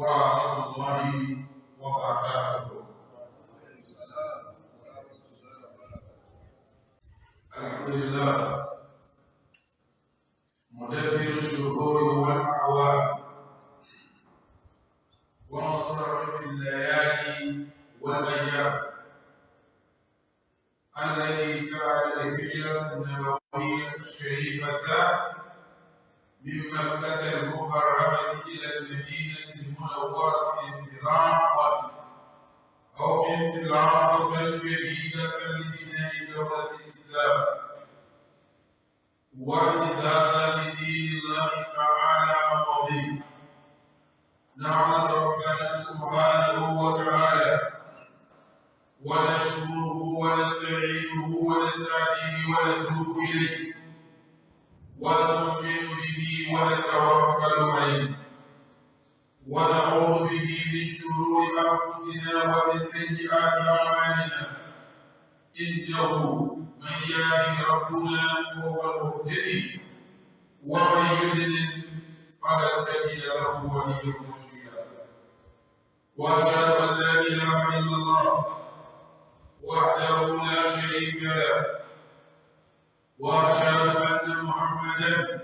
ورحمة الله وبركاته. الحمد لله مدبر الشهور والأعوام ومصرف الليالي والأيام، الذي جعل الهجرة النبوية الشريفة من مكة المكرمة إلى المدينة المنورة انطلاقا أو انطلاقة جديدة لبناء دولة الإسلام وإعزازا لدين الله تعالى العظيم. نعمة ربنا سبحانه وتعالى، ونشكره ونستعينه ونستهديه ونتوب إليه ونؤمن به ونتوكل عليه، ونعوذ به من شرور أنفسنا ومن سيئات أعمالنا. إنه من يهده ربنا فهو المهتدي، ومن يضلل فلا تجد له وليا مرشدا. وأشهد أن لا إله إلا الله وحده لا شريك له، وأشهد أن محمدا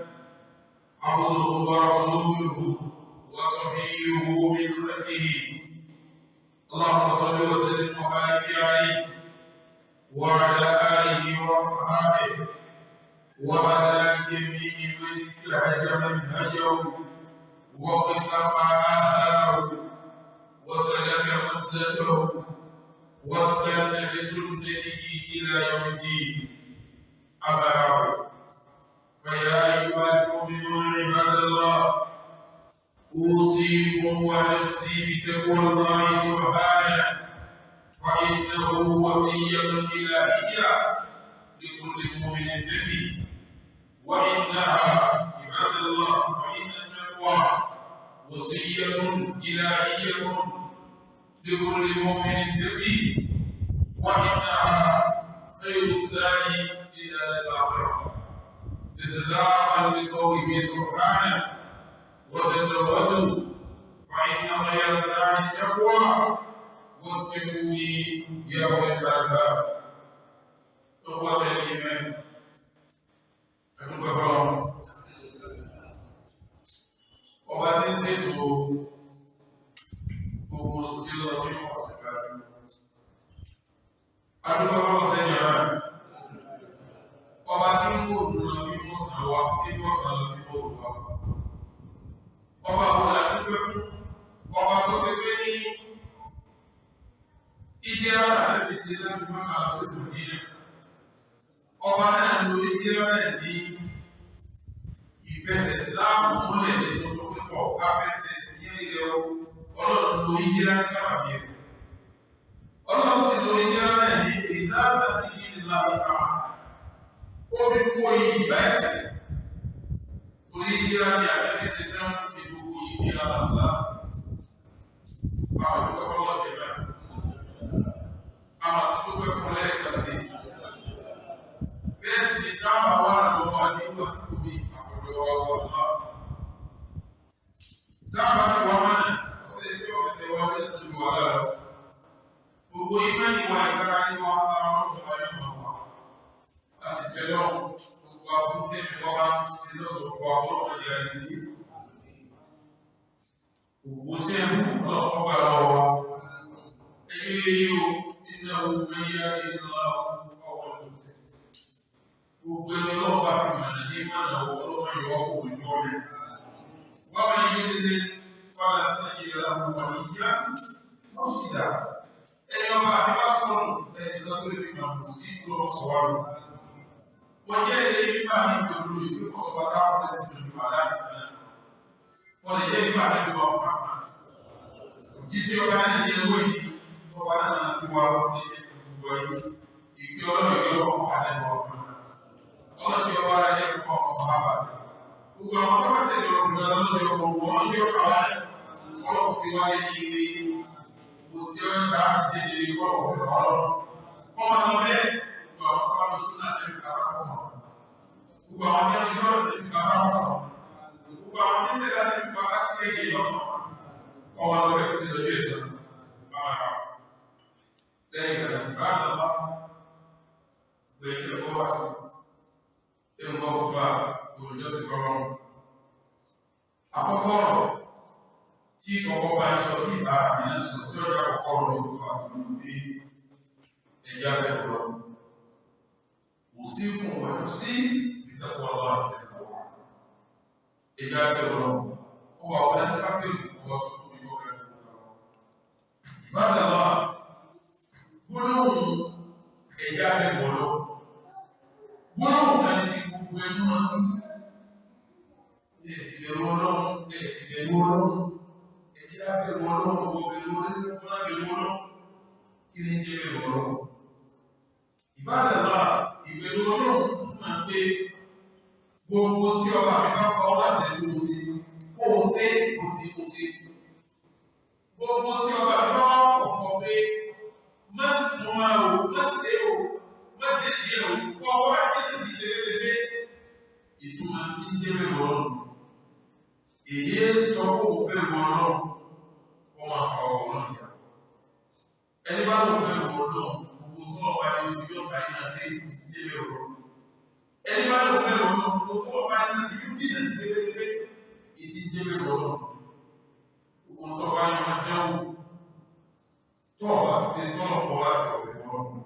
عبده ورسوله وصفيه من خلقه. اللهم صل وسلم وبارك عليه وعلى آله وأصحابه وعلى جميع من انتهج منهجه وقتفى آثاره وسلك مسلكه واستنى بسنته إلى يوم الدين. أما بعد، فيا أيها المؤمنون عباد الله، أوصيكم ونفسي بتقوى الله سبحانه، فإنه وصية إلهية لكل مؤمن تقي. وإنها عباد الله، فإن التقوى وصية إلهية لكل مؤمن تقي، وإنها خير الزاد في دار الآخرة، مصداقا لقوله سبحانه: وتزودوا فإن خير الزاد التقوى واتقوني يا أولي الألباب. إخوة الإيمان، ẹdúpẹ́ fọlọ́run ọba tí ń ṣètò gbogbo oṣù tí lọ tí wọ́n ti ká adúpẹ́ fọlọ́run sẹ́yìn ọ̀rá ọba tí ń wò lọ tí mo sàn wá tí mo sàn lọ tí mo rò wá. Ọba wo la dúpẹ́ fún? Ọba tó ṣe pé ní ìjẹ́ra àti ṣe láti má kà lọ sí ìmọ̀dínà, ọba náà lo ìjẹ́ra rẹ̀ ní ìfẹsẹ̀ ìsìláàmù múlẹ̀ ní tuntun pípọ̀ káfẹsẹ̀ sí ilẹ̀ o. Ọlọ́run lo ìjẹ́ra sábàbí rẹ̀, ọlọ́run sì lo ìjẹ́ra rẹ̀ ní ìsáàsà ní ìlà ìta, ó fi kó iyì bẹ́ẹ̀sì torí ìjẹ́ra ní àfẹ́fẹ́ ṣe tán ìlú ìbí alásìlá. Àwọn ìdúpẹ́ fọlọ́ jẹ̀mẹ́, àwọn àti dúpẹ́ fún lẹ́ẹ̀kan sí bẹ́ẹ̀ sì ni dáàbà wà lọ́wọ́ àdínkù sí omi àkọ́dọ̀ wa wà lọ́wọ́. Dáàbà sì wá mọ́nà ọ̀sẹ̀ tí ó fẹsẹ̀ wá ní ìlú wa lọ́wọ́. Gbogbo ìmọ̀ ìwà ìkára ní wa ara wọn kò wáyé mọ̀ wá. A sì bẹ̀ lọ gbogbo abúlé mi wá bá ń ṣe lọ́sọ̀rọ̀ wa ọlọ́run yà sí. Gbogbo sí ẹ̀mú ọlọ́kọ́ gbà lọ́wọ́ wa. Ẹyẹ yìí o, iná owó ẹyẹ ìlú ọwọ́ ló ti. Gbogbo ẹni ọlọ́run bá fi mọ̀nà ní mọ̀nà ọlọ́run yọ ọ́ kò yọ rẹ̀. Wọ́n máa yí ní fọlá tẹ́jú ìlànà wọ̀nyí wọ́n sì dà. Ẹni ọba àbí bá sọ̀rọ̀ ẹni tó lè fi màmú sí lọ́wọ́ sọ̀rọ̀. Wọ́n jẹ́ ilé nígbà ní pẹ̀lú ìlú ọ̀sọ̀rọ̀ táwọn ẹ̀sìn lójú àdá ìpínlẹ̀. Wọ́n lè jẹ́ nígbà ní ìlú ọ̀pá. Òjíṣẹ́ ọba ní ilé ewé yìí ọba náà sí wa ní gbogbo ayé. Ìkí ọlọ́run yóò wọ́n padà lọ ọ̀pá. Ọlọ́run yóò wá rẹ̀ ní ọ̀sán àbá. Gbogbo àwọn tó bá tẹ̀lé ọkùnrin ọlọ́run yóò wọ́n wọ́n yóò kà wá ọlọ́run sí wa ní ilé kò tí ó ń ta ìdílé ọlọ́run ọlọ́run. Kọ́ máa lọ bẹ́ẹ̀ gbogbo àwọn tó bá lọ sí náà ní ìgbà kan. Gbogbo àwọn tí wọ́n ń tọ́lọ̀ ní ìgbà kan. Gbogbo àwọn tí ń tẹ̀lé ní ìgbà kan kéde lọ́nà. Ọmọ lọ́wọ́ títí lọ́jọ́ ìsàn bára lẹ́yìn ìgbàlá ìbára bá gbé tí ó wá sí ẹgbọ́ òtúbà olùjọ́sìn fọ́lọ́run. Àkọ́kọ́ ọ̀rọ̀ tí ọkọ̀ bá ń sọ tí ìbára mi ń sọ tí ọjọ́ àkọ́kọ́ ọ̀rọ̀ ní òtúbà tó ń bí ẹjá bẹ̀rù lọ. Kò sí kùn wẹ̀lú sí ìtẹ̀kọ́ ọlọ́ àti ẹ̀kọ́. Ẹjá bẹ̀rù lọ. Ó wà wọlé ní kápẹ́ẹ̀lì ọwọ́ tó tóbi tó kẹ́kọ̀ọ́. Ìbádàlá gbólóhùn ẹ̀yà ẹ̀wọ̀ lọ. Gbólóhùn kan tí gbogbo ẹnu máa ń ní ẹ̀sìn bẹ̀rù Ọlọ́run, ẹ̀sìn bẹ̀rù Ọlọ́run, ẹ̀jẹ̀ bẹ̀rù Ọlọ́run, gbogbo bẹ̀rù Ọlọ́run, bẹ̀rù Ọlọ́run. Kí ni jẹ́ bẹ̀rù Ọlọ́run? Ìbádàlá ìbẹ̀rù Ọlọ́run túmọ̀ pé gbogbo tí ọba mi bá pa ọ́ láṣẹ kó o ṣe, kó o ṣe, kó o ṣe, kó o ṣe. Gbogbo tí ọba mi bá wà pọ̀ fún ọ pé má súnmọ́ o, má ṣe o, má dédé o, kọ́ wá kéde sí tẹ́lẹ̀tẹ́lẹ̀. Ìtumọ̀ tí ń jẹ́ bẹ̀rù Ọlọ́run. Èyí sọ pé òun bẹ̀rù Ọlọ́run, ó máa fa ọkọ̀ náà yá. Ẹni bá lòun bẹ̀rù Ọlọ́run, gbogbo tó ọba ní oṣù yóò sáré náà sí ìdílé bẹ̀rù Ọlọ́run. Ẹni bá lòun bẹ̀rù Ọlọ́run, gbogbo tó ọba ní oṣù yóò jìnà sí tẹ́lẹ̀tẹ́lẹ̀. Ìtì ń jẹ́ bẹ̀rù Ọlọ́run. Gbogbo tó ọba ní máa jẹ́wọ́ tó ọba ṣe tọ́lọ̀ pọ̀ wá sí ọ̀rẹ́ Ọlọ́run.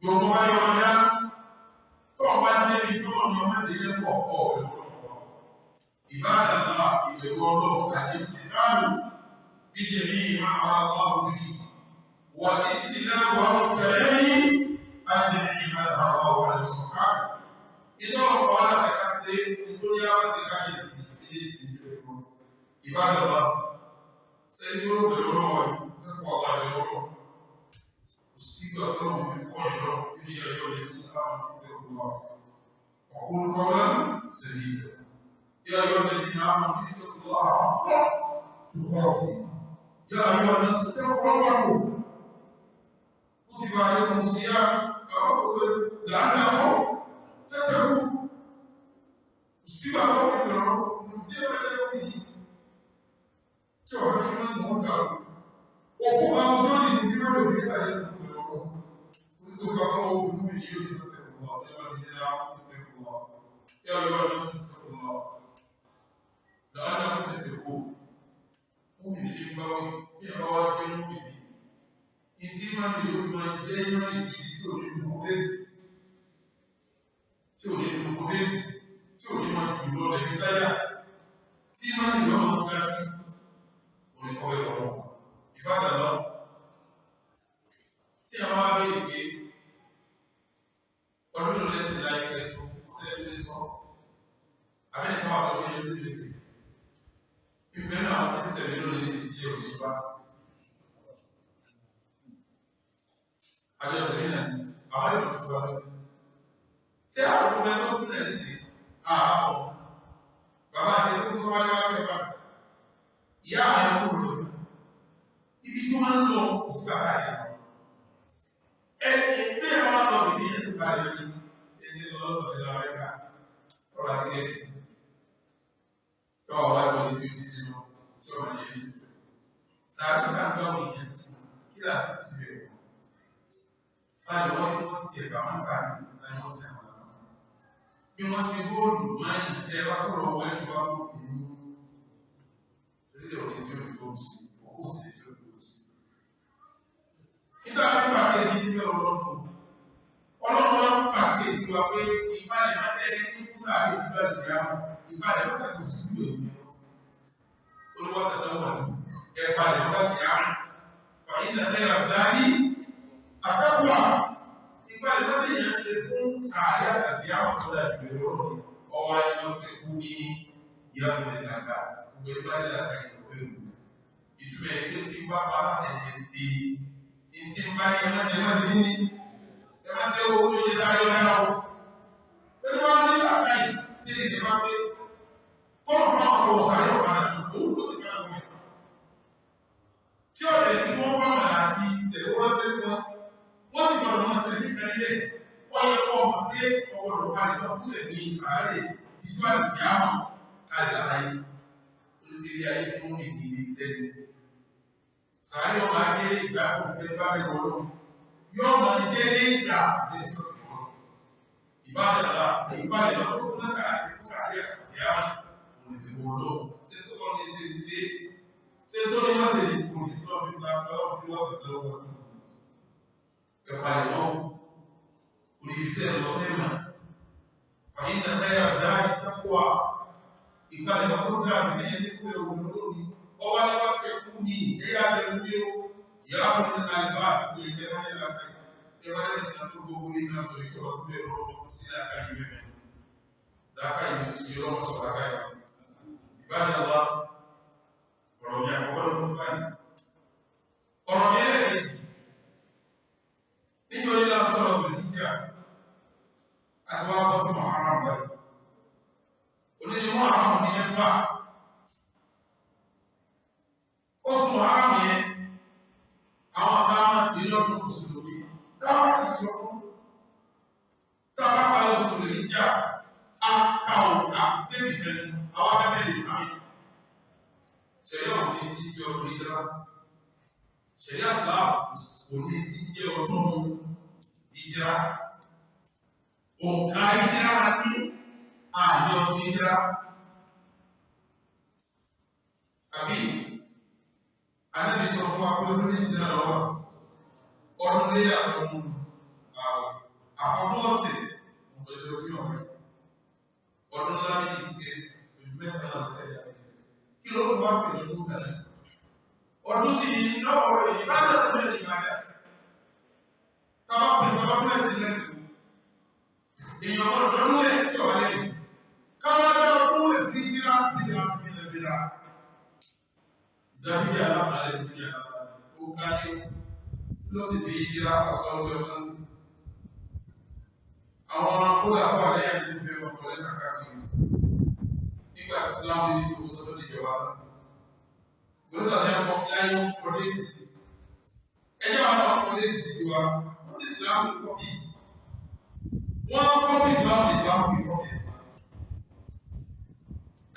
Gbogbo bá yọ ọjà tó ọba débi tọ́lọ̀ ní ọmọ ìdílé pọ̀ pọ̀ ọ̀rẹ́ Ọlọ́run. Ìbádàlá ìbẹ̀rù Ọlọ́run àti ìdáàlú bí jẹ̀mí ìmọ̀ àwọn aláwọ̀ bí wà ní títí náà wà ó tẹ̀lé ní àti ìmọ̀ àwọn àwọn àlùsọ̀ká. Iná ọ̀pọ̀ aláṣẹ ká ṣe nítorí aláṣẹ ká ṣe sí ilé ìdílé Ìbádàlá ṣe ní olóògbé lọ́wọ́ yìí tẹ́kọ̀ọ́ àgbàdo lọ́wọ́. Kò sígbà tó lọ́wọ́ fi kọ́ ìlọ ní ẹ̀yọ́ lè ní àwọn ìtẹ̀kùn wa. Ọ̀kúrú kọ́lá sẹ̀lẹ̀ يا أيها الذين آمنوا اتقوا الله حق تقاته يا أيها الناس اتقوا ربكم كتب عليكم الصيام كما لعلكم تتقون. Sígbà tó fi bẹ̀rẹ̀ ní ẹgbẹ́ yìí tí ọ̀rẹ́ fi máa ń mọ̀ ọ́ dàrú. Òkú àwọn tó ní tí wọ́n lè ní àyè ìlú ọ̀rọ̀. Ó ti bá wọn wọ́n mú mi yóò ní tẹ̀kùn lọ, yóò ní ní àwọn tẹ̀kùn lọ, yóò yóò ní sí tẹ̀kùn lọ. Lọ́nà tẹ̀kùn. Mú mi ní bá wọn bí ẹ bá wá jẹ́ mú mi ní. Ìtí máa ń yóò fi máa jẹ́ máa ń gidi tí ò ní lu létí. Tí ò ní lu létí. Tí ò ní máa jù lọ lẹ́ni táyà. Tí máa ń yọ máa ń ga sí. Oníkọ́wé ọ̀rọ̀. Ìbádàlá tí a máa bèèrè pé ọdún ló lẹ́sìn láìpẹ́ tó kò sẹ́ni lè sọ abẹ́nìkan wà lórí ẹni tó lè sè ìfẹ́ náà fi ń sẹ̀mí lórí lè tí yẹ oṣù bá àjọṣe náà àwọn èèyàn oṣù bá tí àwọn ọmọ ẹgbẹ́ tó kún náà sí àpapọ̀ bàbá àti ẹgbẹ́ tó wáyé wáyé wáyé ìyá àwọn ẹgbẹ́ lórí ibi tí wọ́n ń lọ kò sí bàbá yẹn lọ. Ẹni bẹ́ẹ̀ wọ́n lọ bìbí yẹn sì bá yẹn ní ẹni lọ́lọ́dọ̀ ti lọ Amẹ́ríkà ọ̀rọ̀ àti gẹ̀ẹ́tì. Yọ ọ̀rọ̀ àgbọ̀n ní ti fi sínú tí ọmọ yẹn sì. Sàbí bá ń gbọ́ yẹn sí kí láti fi síbẹ̀. Báyọ̀ wọ́n tí wọ́n sì ẹ̀bà wọ́n sáré láyé wọ́n sì àwọn ọ̀nà. Bí wọ́n sì góòlù máa ń ẹ wá tó lọ wọ ẹ tó wá góòlù ní orílẹ̀ òní tí ó fi góòlù sí, òkú sì ní tí ó fi góòlù sí. Nígbà tó pàkíyèsí sí bẹ́ẹ̀ ọlọ́run ọlọ́run pàkíyèsí wa pé ìbálẹ̀ máa tẹ́lẹ̀ ní fúsà àti ìbálẹ̀ ìyá ìbálẹ̀ máa tẹ́lẹ̀ kò sí ìlú èmi olúwa tẹ̀sán wà ní ẹ̀bálẹ̀ máa tẹ́lẹ̀ yá fàyín náà tẹ́lẹ̀ záàrí àtàkùwà ìbálẹ̀ máa tẹ́lẹ̀ yẹn ṣe fún sàárẹ̀ àtàbí àwọn tó dà ìbẹ̀rẹ̀ ọlọ́run ọwọ́ ẹni tó kú ní ìyá ọmọ ìlànà gbogbo ìbálẹ̀ àtàkùn ìtumẹ̀ ẹgbẹ́ tí wọ́n bá ṣẹ̀yẹ sí i ntí n bá ní ẹ má ṣe ní ẹ má ṣe owó yẹ sáré ọ̀dá o pẹ̀lú wọn ní làákàyè tí èdè bá pé kọ́ọ̀nù náà kò sáré ọ̀dá òun kò sì ká lóore tí ọ̀rẹ́ ní wọ́n bá wọn àti ìṣẹ̀lẹ̀ wọn ṣe sí wọn wọ́n sì gbọ́dọ̀ wọn ṣe ní kẹ́lẹ́ wọ́n yẹ kọ́ ọmọ pé ọgbọ́dọ̀ kalẹ̀ wọn fún sẹ̀ ní sáré títú àdìyá wọn kalẹ̀ láyé Torí ilé ayé fún mi ní ilé iṣẹ́ ni. Sàárè ọmọ ajé ìgbà tó fẹ́ bá mi wọ́n yóò máa jẹ́ ní ìgbà ìbádàlá ìbádàlá tó kún náà sí sàárè àkìyàmá ònìbẹ̀wò lọ ṣé tó kọ́ ní ṣe ṣe ṣé tó ní wọ́n ṣe ní kò ní lọ́ fi gba lọ́wọ́ fi wọ́n fi ṣe wọ́n tó ẹ̀pà ìwọ́n orí ibi tẹ́ lọ tẹ́ mà fàyín náà káyà záàrí tákùwà ìpalẹ̀mọ́ tó dáa ní ẹni fún ẹ̀wọ̀n lónìí ọwọ́ ni wọ́n tẹ kú ní ẹ̀yà bẹ̀rù ní o ìyá àwọn ní àlùbá ní ìjẹ́ wọn ní làákàyè ẹ̀wọ̀n ní ìta tó gbogbo ní ká sọ ìkọlọ́ tó bẹ̀rù ọmọ kò sí làákàyè mẹ́rin làákàyè kò sí ọlọ́mọ sọ làákàyè ìbádàlá ọ̀rọ̀ mi àkọ́kọ́ ló fún báyìí ọ̀rọ̀ mi ẹlẹ́ẹ̀kejì nítorí náà sọ̀rọ̀ bìrìjà àti wàá bọ́ sí Muharram báyìí onídìí Muharram ní mẹ́fà oṣù Muharram yẹn àwọn kan ìlọ́dún mùsùlùmí dáwà kìí ṣe ọdún táwa bá lọ sọ̀tò lè jà á ká òkà débi kẹrin àwọn akẹ́kẹ̀ẹ́ lè kàwé ṣẹ̀ríà òní ti jẹ́ ọdún ìjọba ṣẹ̀ríà Islam òní ti jẹ́ ọdún ìjìrá òǹkà ìjìrá ní àní ọdún ìjìrá àbí Ànábì sọ fún wa pé ọdún méjì náà lọ́wọ́ ọdún lé àtọ̀dún àwẹ̀ àfọdún ọ̀sẹ̀ ọ̀pẹ̀lẹ̀ ojú ọ̀rẹ́ ọdún ńlá méjì pé ojú mẹ́ta náà tẹ̀lé kí ló fún wa pè ní ọdún kan náà ọdún sì ní lọ́wọ́ rẹ̀ ìbájọ́ tó bẹ̀rẹ̀ ìbájọ́ tàbá pè tàbá pè sí lẹ́sìn èèyàn ọdún lẹ̀ tí ọ̀ lẹ́yìn káwá dé ọdún lẹ̀ fi jíra bíra bíra bíra dábìbí alábàálẹ̀ bíbí alábàálẹ̀ ó káyé ló sì fi jíra ọ̀sán ọjọ́ sán àwọn kódà fún àlẹ́ yẹn tó fẹ́ wọn kọ́lé kàkàkiri nígbà tí Islam ní ìdíwọ́ tó tó lè jọba tán gbọ́dọ̀ ní ọkọ̀ láyé ń kọ́ létí sí ẹjọ́ àwọn ọkọ̀ létí sí tiwa wọ́n ní Islam kọ́ bí wọ́n kọ́ bí Islam Islam kì í kọ́ bí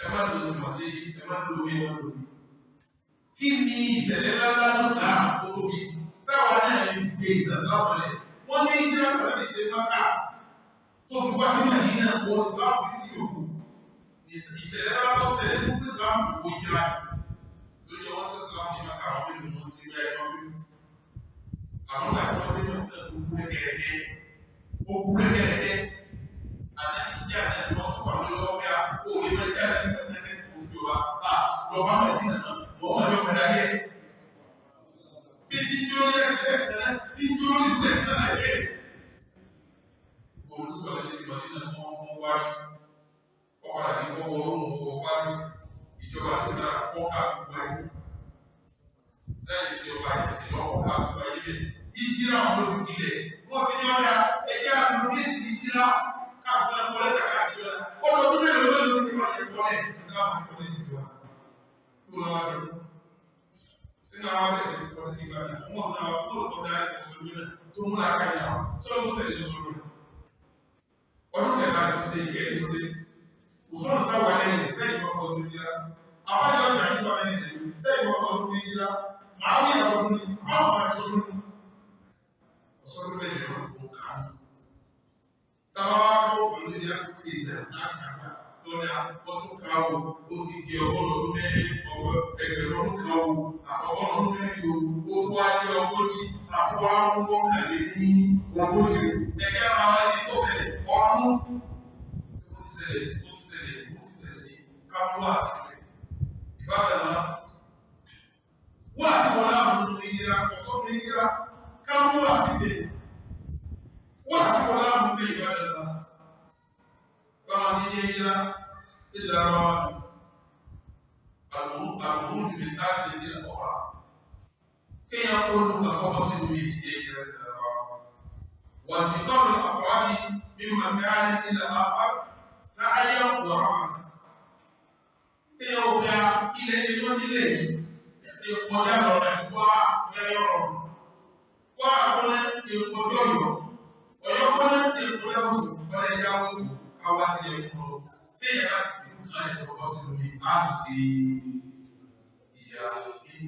ẹ má lò tìmọ̀ sí ẹ má lò mí ẹ má lò mí kí ni ìṣẹ̀lẹ̀ ńláńlá ló Islam tó tóbi táwa náà lè fi gbé ìtàsílámù rẹ̀ wọ́n ní ìjìlá pẹ̀lú ìṣe máka tó fi wá sí Màdínà wọ́n Islam fi ní yòókù ìṣẹ̀lẹ̀ ńlá tó ṣẹlẹ̀ ní Islam kò ìjìlá lórí ọwọ́ sí Islam ní maka àwọn bí wọ́n sí bẹ́ẹ̀ wọ́n bí àwọn ìgbà tí wọ́n bí wọ́n tó kú kẹ̀kẹ́ ó kú kẹ̀kẹ́ àti jẹ́ àti wọ́n fún àwọn olówó pé ó lè máa jẹ́ àti kẹ̀kẹ́ kò fi wá bá lọ́ba Màdínà náà wọ́n máa yọ kẹ̀kẹ́ ayé bí ti ń jó ní ẹsẹ̀ kẹ̀kẹ́ bí ń jó ní ìlú ẹ̀kẹ́ náà yẹ. Òun sọ̀rọ̀ sí ti Màdínà wọ́n wọ́n wárí ọ̀padà ní kọ́kọ́ orúkọ wọ Paris ìjọba nígbà kọ́ka gbogbo ayé láì sí ọba ìsìn lọ́kọ̀ọ́ka gbogbo ayé bẹ́ẹ̀. Ìjìrá wọn ló fi ilẹ̀ wọ́n fi ní ọ̀yà ẹ̀jẹ̀ àdúrótì ìjìrá káfíńtà kọ́lẹ́ kàkà ìjọba ọdún ọdún mélòó ló ń lò ní kọ́lẹ́ nígbà wọn kọ́lẹ́ ti tiwa kó lọ́wọ́ àdúró. Sínú àwọn abẹ́sẹ̀ kọ́lẹ́ ti gbà mí wọn náà kó lọ́kọ́ dá ìṣòro náà tó múlá káyà wọn sọ́dún tó tẹ̀lé ìṣòro náà. Ọdún kẹta ti ṣe ìkẹ́ ti ṣe òṣùwọ̀n sáwà lẹ́yìn sẹ́yìn kọ́kọ́ ọdún jíra àwọn àjọ ọjà nípa lẹ́yìn sẹ́yìn kọ́kọ́ ọdún jíra màá wí ẹ̀sọ́dún ní àwọn ọmọ ẹ̀sọ́dún ní ọ̀sọ́dún lẹ́yìn ẹ̀rọ kò ká ní. Táwa wá kọ́ pẹ̀lú ní àkókò ìlẹ̀ láti àgbà lọ́nà ọdún ká o ó ti di ọgọ́rùn ọdún mẹ́rin ọgọ́ ẹgbẹ̀rún ọdún ká o àtọgọ́rùn ọdún mẹ́rin o ó tún wá jẹ́ ogójì àfọwọ́ mọ́kànlé ní ogójì ẹ̀jẹ̀ ara wa ti tó ṣẹlẹ̀ ọ̀run ó ti ṣẹlẹ̀ ó ti ṣẹlẹ̀ ó ti ṣẹlẹ̀ ní káwọn wá sílẹ̀ ìbáraẹ̀lá wá sí wọn láwọn ọdún ìyíra ọ̀sọ́dún ìyíra káwọn wá sílẹ̀ wá sí wọn láwọn ọdún ìbáraẹ̀lá báwọn ti yé ìyíra ilẹ̀ ara wa àlùhùn mi láti ní ọ̀hà kéèyàn kó lu àkọ́kọ́ sínú ìdíje ìyíra ilẹ̀ ara wa wọ́n ti tọ́ mi àfọwádìí mímọ̀ káyọ̀ ilẹ̀ àfọ̀ sáyẹ̀ wọ̀rọ̀ àti kéèyàn ó gba ilẹ̀ nínú ilé yìí ti kọjá lọ́rọ̀ wá ẹyọrọ̀ wá àkọlẹ̀ ìkọjọ́ ọ̀yọ́ ọ̀yọ́ kọ́lẹ̀ ìkọjá oṣù kọ́lẹ̀ ìyáwó káwá ilẹ̀ kọ́ séyà láti fi kàn ẹ̀ tọkọ sínú ní àmì sí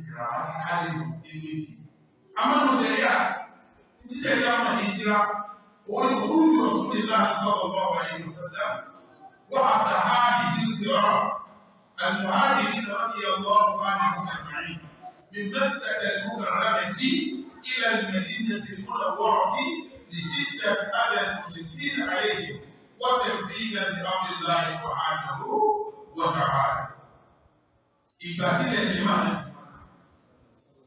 grammatically nínú èdè. Àmọ́ ṣẹ̀ríà, tí ṣẹ̀ríà mọ̀ ní ìjìra, òun ni khuruju Rasulillahi sallallahu alaihi wasallam wa ashabihi al-kiram al-muhajirin radiyallahu anhum ajma'in min Makkah al-mukarramati ila al-Madinati al-munawwarati li shiddati adha al-mushrikin alayhim wa tanfidhan li amri Allahi subhanahu wa ta'ala. Ìgbà tí ilẹ̀ ní máa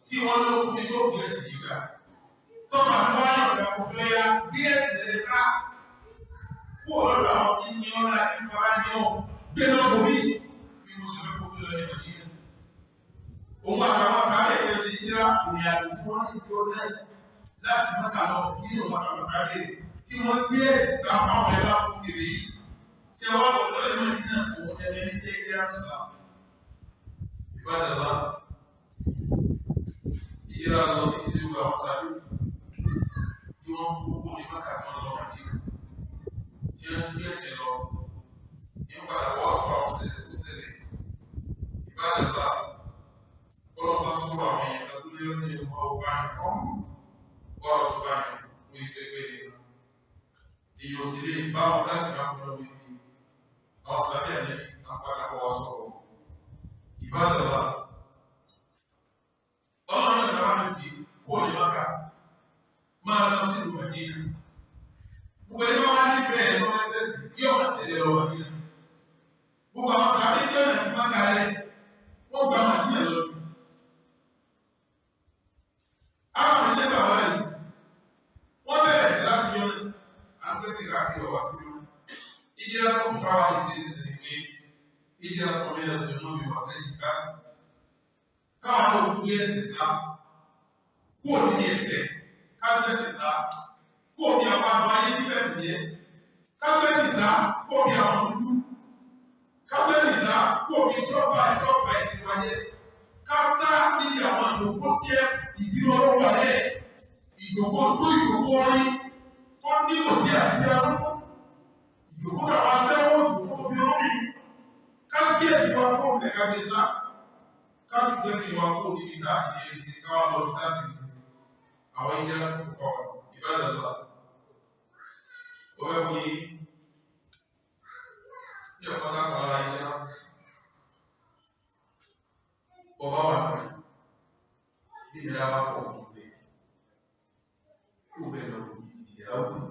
tí wọ́n ló kú tó bí ẹ̀sìn ìgbà tọ́mà tó wáyé ọ̀dà ọ̀pẹ́yà bí ẹ̀sìn lè sá kú ọ̀lọ́dọ̀ àwọn tí ní ọlá tí fara ní ọ̀ gbé lọ́gbọ̀n bí bí mo ṣe fẹ́ kó tó lọ ní Nàìjíríà. Òun àtàwọn sáré ẹ̀yẹ ti yíra ìrìn àjò tí wọ́n ní ìjọ náà láti Mẹ́kà lọ kí òun àtàwọn sáré tí wọ́n gbé ẹ̀sìn sá fáwọn ẹ̀rọ àkókèrè yìí tí wọ́n wà lọ́dọ̀ Mẹ́dínà òun ẹni jẹ́ ìbádàlá ìyíra lọ títí tí ó gba ọ̀sáré tí wọ́n kókó ní Mákà tí wọ́n lọ Mádínà tí wọ́n gbẹ̀sẹ̀ lọ ní padà wọ́n sọ àwọn ṣẹlẹ̀ tó ṣẹlẹ̀. Ìbádàlá ọlọ́pàá sọ̀rọ̀ àwọn èèyàn tó lé ní ọmọ ọba nìkan ọ̀rọ̀ tó bá ní wọ́n ṣe pé èèyàn sì lè bá wọn láti máa kọ́ lọ́wọ́ ibi àwọn sáré àlẹ́ àpàdà wọ́n sọ̀rọ̀. Ìbádàlá ọlọ́run náà dábàá níbi kó ní Mákà máa lọ sí ìlú Mádínà. Gbogbo ẹni wọn wá nífẹ̀ẹ́ lọ sẹ́sì yóò máa tẹ̀lé lọ Mádínà. Gbogbo àwọn sàbẹ̀ ní ọ̀nà tí Mákà lẹ̀ wọ́n gba Mádínà lọ. Àwọn ilé bàbá yìí wọ́n bẹ̀rẹ̀ sí láti yan àgbẹ̀sẹ̀ káàkiri ọ̀wá sí wọn. Ìjìlá tó kún káwá ní sí ìsìn pé ìjìlá tó mẹ́rin tó mú mi wá sẹ́yìn káàtì. Káwọn tó gbé ẹsẹ̀ sá kúrò ní ẹsẹ̀ ká gbé ẹsẹ̀ sá kúrò ní àwọn àdó ayé tí bẹ́ẹ̀ sì yẹ ká gbé ẹsẹ̀ sá kúrò ní àwọn ojú ká gbé ẹsẹ̀ sá kúrò ní tí ọba tí ọba ẹ̀sìn wáyé ká sá níbi àwọn ìjòkó tí ẹ ìbínú ọlọ́wọ́ alẹ́ ìjòkó tó ìjòkó orí tó ní òdí àti arúgbó ìjòkó tàwọn aṣẹ́wó ìjòkó tó bí olórí ká gbé ẹsẹ̀ wa kúrò ní ẹ̀ka gbé sá kasi gbèsè wa kó níbi tá a ti lè ṣe káwá lọ bí tá a ti lè ṣe àwọn ìjà tó kọ ìbádàlá ó bẹ wí ní ọ̀kan tá a kọ̀ lára ìjà bọ́bá wà lórí bí ìnira bá pọ̀ fún un bẹ́ẹ̀ kó bẹ́ẹ̀ lọ bí ìnira ó bí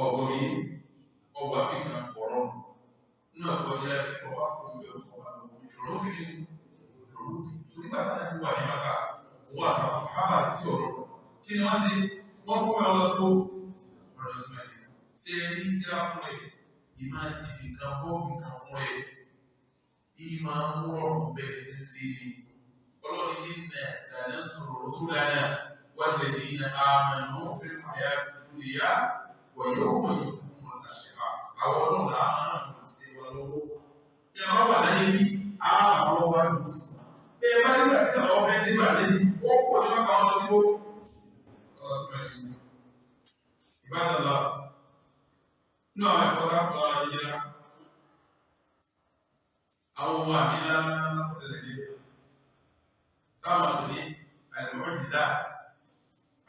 ọ̀gbọ̀n yìí ọgbà bí kan kọ̀ọ̀rọ̀ náà kọjá ọba kò ń bẹ ọba ìrọ̀rùn sí ni ìrọ̀rùn torí bàtà náà wà ní maka wọ́n àtàwọn sàhábà tí ọ̀rọ̀ kí ni wọ́n ṣe wọ́n kó wọn lọ sí ọ̀rọ̀ sí mẹ́rin ṣe rí tíra fún rẹ̀ ìmá ti nìkan bọ́ nìkan fún rẹ̀ ìmá ń rọrùn bẹ́ẹ̀ tí ń ṣe ni ọlọ́ni inna lanansuru rusulana walladhina amanu fil hayati dunya wa yawma yaqumul ashhad. Àwọn ọlọ́run là máa ń ṣe wọn lọ́wọ́. Ẹ bá wà láyé bí àwọn ọlọ́wọ́ á lò sí wọn. Ẹ bá nígbà tí àwọn ọmọ ẹni gbà lẹ́ni, wọ́n pọ̀ ní wákà wọn sí ó. Lọ sí mẹ́rin. Ìbádàlá náà ẹ̀kọ́ dákọ̀ lára yíyá. Àwọn ohun àmì ńlá ńlá ṣẹlẹ̀ ní táwọn àmì ní àlùmọ́dìzát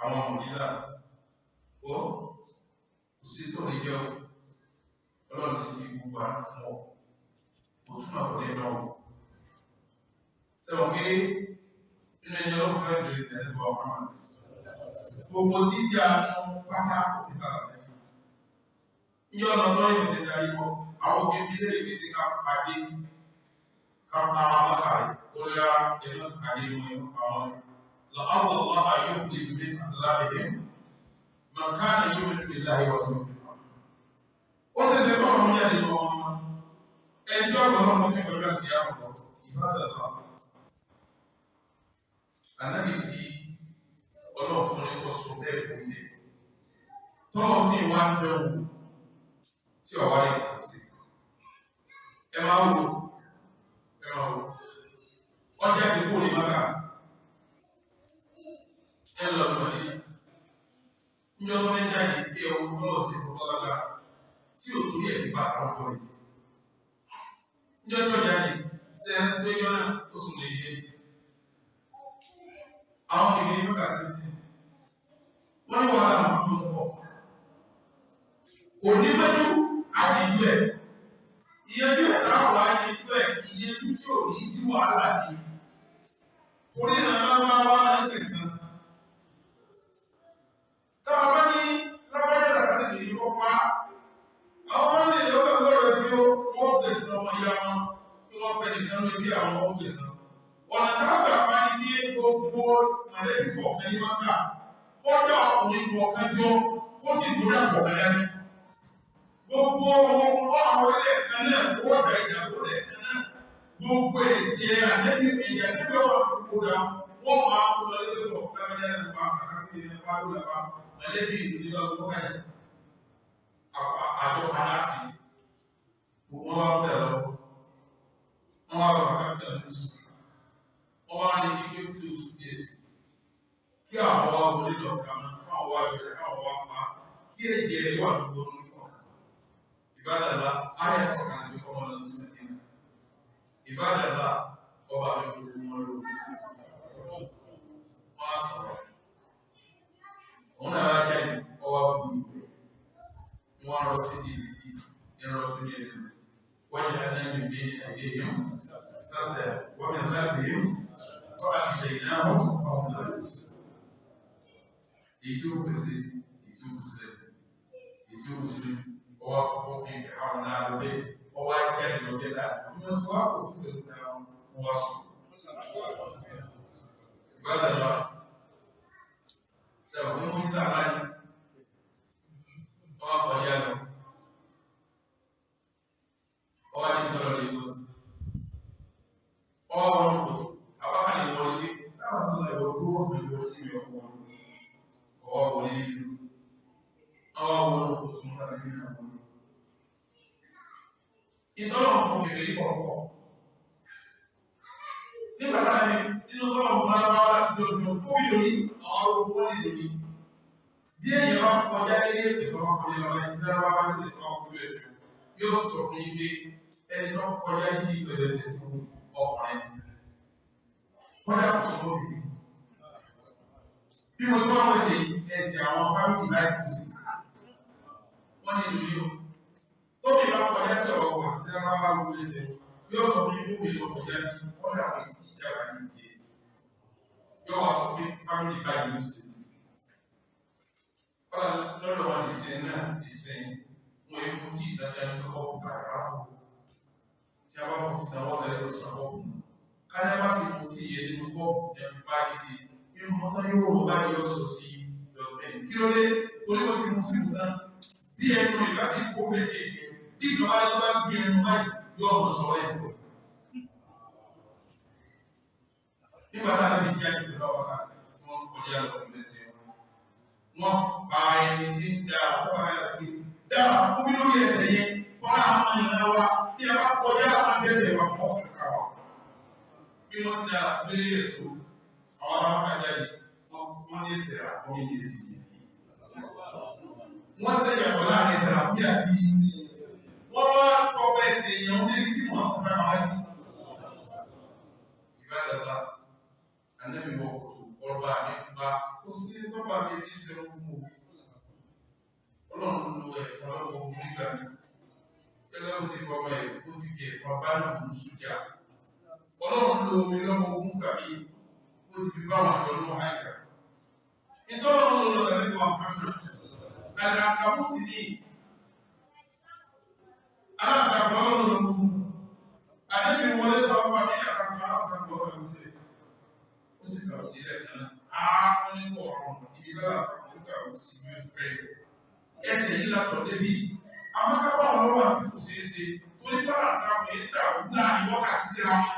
àwọn mọ̀dìzá ó kò sí tó ní jẹ́ ọlọ́run ti sí gbogbo àrùn fún ọ kò túmọ̀ kò ní náà sẹ́wọ̀n pé nínú ẹni ọlọ́run fẹ́ bèrè tẹ̀lé bọ̀ ọmọ gbogbo tí ń jẹ́ àwọn pátá kò ní sàlàyé ní ọ̀nà tó yìí ti darí wọ àwọn òbí bí lè fi sí ká pàdé ká pa àwọn alákàrí ó yára ẹ̀rọ pàdé wọn ẹ̀rọ pa wọn lọ àwọn ọlọ́wà yóò lè fi mí síláàbì man kana yu'minu billahi wal yawmil akhir. Ó ṣe ṣe kọ́ ọ̀run jáde lọ wọn. Ẹni tí ọ̀pọ̀ náà fi pẹ̀lú àti àwọn ìbátàlá. Ànábì tí ọlọ́run fún ní kó sọ bẹ́ẹ̀ kó lé. Tọ́lọ́ sí wá ń bẹ̀ wò tí ọ̀wá lè kàn sí. Ẹ máa wò, ẹ máa wò. Ọjà ìdìbò ní Mákà. Ẹ lọ lọ nílé ní ọdún mẹ́ta yìí bí ọmọ tọ́lọ̀ sí fún tọ́lágbára tí ò torí ẹ̀mí bá àwọn ọkọ̀ rẹ̀. Ní ọjọ́ jáde, Ṣé ẹ ti gbé yọ́nà ó sùn lè yé jì? Àwọn kìnìún ní mọ́kà sí ti. Wọ́n ní wàhálà àwọn ọmọ pọ̀. Òní mẹ́jú àdìjú ẹ̀. Ìyẹn táwọn àyẹ̀jú ẹ̀ ìyẹn tí ò ní bí wàhálà ni. Torí ìrànlọ́wọ́ wa máa ń pèsè. Táwọn bá ní lábájá làkàtì nìyí kọ́ pa. Àwọn máa ń lè lọ́wọ́ gbọ́dọ̀ sí ó wọ́n pèsè ọmọ ìyá wọn kí wọ́n pẹ́ nìkan lórí bí àwọn ọmọ pèsè. Ọ̀nà táwọn àgbà ní bí gbogbo mọ̀lẹ́bí kọ̀ọ̀kan ní Mákà kọjá ọkùnrin kọ̀ọ̀kan jọ kó sì dúró kọ̀ọ̀kan dání. Gbogbo ọmọ àwọn orílẹ̀ kan náà wọ́n dà ìdàgbò rẹ̀ kan náà. Gbogbo ẹ̀jẹ̀ ànẹ́bí ẹ̀jẹ̀ ànẹ́bí ọ̀wà gbogbo dà wọ́n máa kó lọ lé lọ́wọ́ lábẹ́jà nípa àkàkùn nípa lóla mọ̀lẹ́bí ìlú nípa gbogbo káyà. Àjọ padà sí gbogbo wọn wá bẹ̀rẹ̀ lọ. Wọ́n wá bàbá kápítà ní oṣù. Wọ́n wá retí pé kí lóṣù díẹ̀ sí. Kí àwọn wá wọlé lọ kà mọ́, káwọn wá yọ̀dẹ̀, káwọn wá pa, kí ẹ̀jẹ̀ rẹ̀ wà gbogbo ní kọ̀ọ̀kan. Ìbádàlá, ayé sọ̀kan ní kọ́ lọ sí Mẹ́dínà. Ìbádàlá, ọba mi kò wọ́n lò. Wọ́n á sọ̀rọ̀. Òun náà wá jáde, ọwọ́ bu ìwé. Wọ́n rọ sí ibi tí ń rọ sí ní ẹnu. Wọ́n jẹ́ anáyẹ̀ bí ẹ̀yẹ yẹn. Sábẹ̀ wọ́n mi lábẹ́ yẹn. Wọ́n á ṣe ìnáwó ọ̀hún láti sọ. Èyí tí ó pèsè létí, èyí tí ó pèsè lẹ́nu, èyí tí ó pèsè lẹ́nu, ọwọ́ àkọ́kọ́ fi àwọn náà lọ bẹ́ẹ̀, ọwọ́ ajáde lọ bẹ́ẹ̀ láàrin. Wọ́n ti wá kò tó pẹ̀lú náà wọ́n wá sùn. Ìbádàlá, sẹ́wọ̀n fún mú sáà láyé, ọwọ́ àkọjá lọ. Ọwọ́ ní tọrọ lè kó sí. Ọwọ́ wọn kò tó, àbákalẹ̀ wọlé dé, táwọn sọ̀rọ̀ ìwọ̀n tó wọ́n pẹ̀lú wọlé ní ọkọ̀ wọn. Ọwọ́ wọlé nínú. Ọwọ́ wọn kò tó múra nínú àwọn ọmọ. Ìtọ́lọ̀ fún kèfèrí kọ̀ọ̀kọ̀. Nígbà táwọn ẹni nínú tọ́lọ̀ fún lábáwá láti lójú tó bí lórí àwọn orúkọ wọn lè lórí. Bí èèyàn bá kọjá nílé ìtọ́ bá kọjá lọ ẹni tí wọ́n bá nílé ìtọ́ kọjú ẹsẹ̀ yóò sọ fún yín pé ẹni tó kọjá nílé ìpẹ̀lẹ̀ ẹsẹ̀ tí ọkùnrin. Kọjá kò sọ lórí. Bí mo ti wá wọ́n ṣe ẹsẹ̀ àwọn fámìlì láì kù sí. Wọ́n ní ìlú yóò. Tóbi bá kọjá sí ọ̀rọ̀ wà tí wọ́n bá wú ẹsẹ̀ yóò sọ fún ikú mi lọ kọjá ní ọ̀dà àwọn ètí ìjàmbá ní ìjẹ. Yóò wá sọ pé fámìlì báyìí ló ṣe. Kọ́lá lọ́dọ̀ wọn ìsìn náà ìsìn wọn èkó tí ìtajà ní kọ́kọ́ kàkàrà fún. Tí a bá mú ti náwó sáré lọ sọ àkọ́kù. Kájá bá sì mú tí ìyẹn nínú kọ́ọ̀pù ní ẹbí báyìí sí. Inú mọ́tá yóò rọ̀ báyìí yóò sọ sí dọ̀tún. Kí ló dé? Torí wọ́n ti mú tí mú tán. Bí ẹnu ìgbà tí kò méjì èdè, bí ìjọba tó bá gbé ẹnu báyìí yóò mọ̀ sọ ẹ̀ pọ̀. Nígbà táwọn ẹbí jáde pẹ̀lú àwọn kan tí wọ́n kọjá lọ lẹ́sẹ̀ wọn. Wọ́n pa ẹni tí ń da ọ̀pọ̀ àti pé dá omi lórí ẹsẹ̀ yẹn tọ́lá àwọn ìran wa bí a bá kọjá àwọn abẹ́sẹ̀ wa kọ́ fún ká wa. Bí wọ́n ti dára lórí ètò àwọn arákàjáde wọ́n ní ẹsẹ̀ àkọ́mí ní ẹsẹ̀ yẹn. Wọ́n ṣe ìyàtọ̀ láàrin ẹsẹ̀ àkọ́mí àti wọ́n wá tọpẹ ẹsẹ̀ yẹn ní tí wọ́n ń sábà sí. Ìbádàlá, ànábì wọ ọba mi bá ó sí tọ́ba mi ní sẹ́wọ́n mú Ọlọ́run lo ẹ̀fọn lọ́wọ́ ogun nígbà mi. Gẹ́gẹ́ bó ti fi ọmọ ẹ̀ ó ti fi ẹ̀fọn bá náà mú sójà. Ọlọ́run lo omi lọ́wọ́ ogun gbà mí ó ti fi bá wọn àjọ lọ́wọ́ àjà. Ìtọ́lọ́run ló lọ sí wọn kan náà. Àlàkàbù ti ní aláǹtakùn ọlọ́run ló mú. Àdébí wọlé tó ọkọ̀ ní àtàkùn aláǹtakùn ọlọ́run sílẹ̀. Ó sì kà ó sílẹ̀ kan náà. Á ní kọ̀ ọ̀run ibi bá àtàkùn kà ó sí bí ó ti pẹ́ yọ. Ẹsẹ̀ yìí látọ̀ débi. Àwọn kápá àwọn ọlọ́wà bí kò ṣeé ṣe torí bá àtàkùn yìí tà ó láàrin wákàtí síra wọn.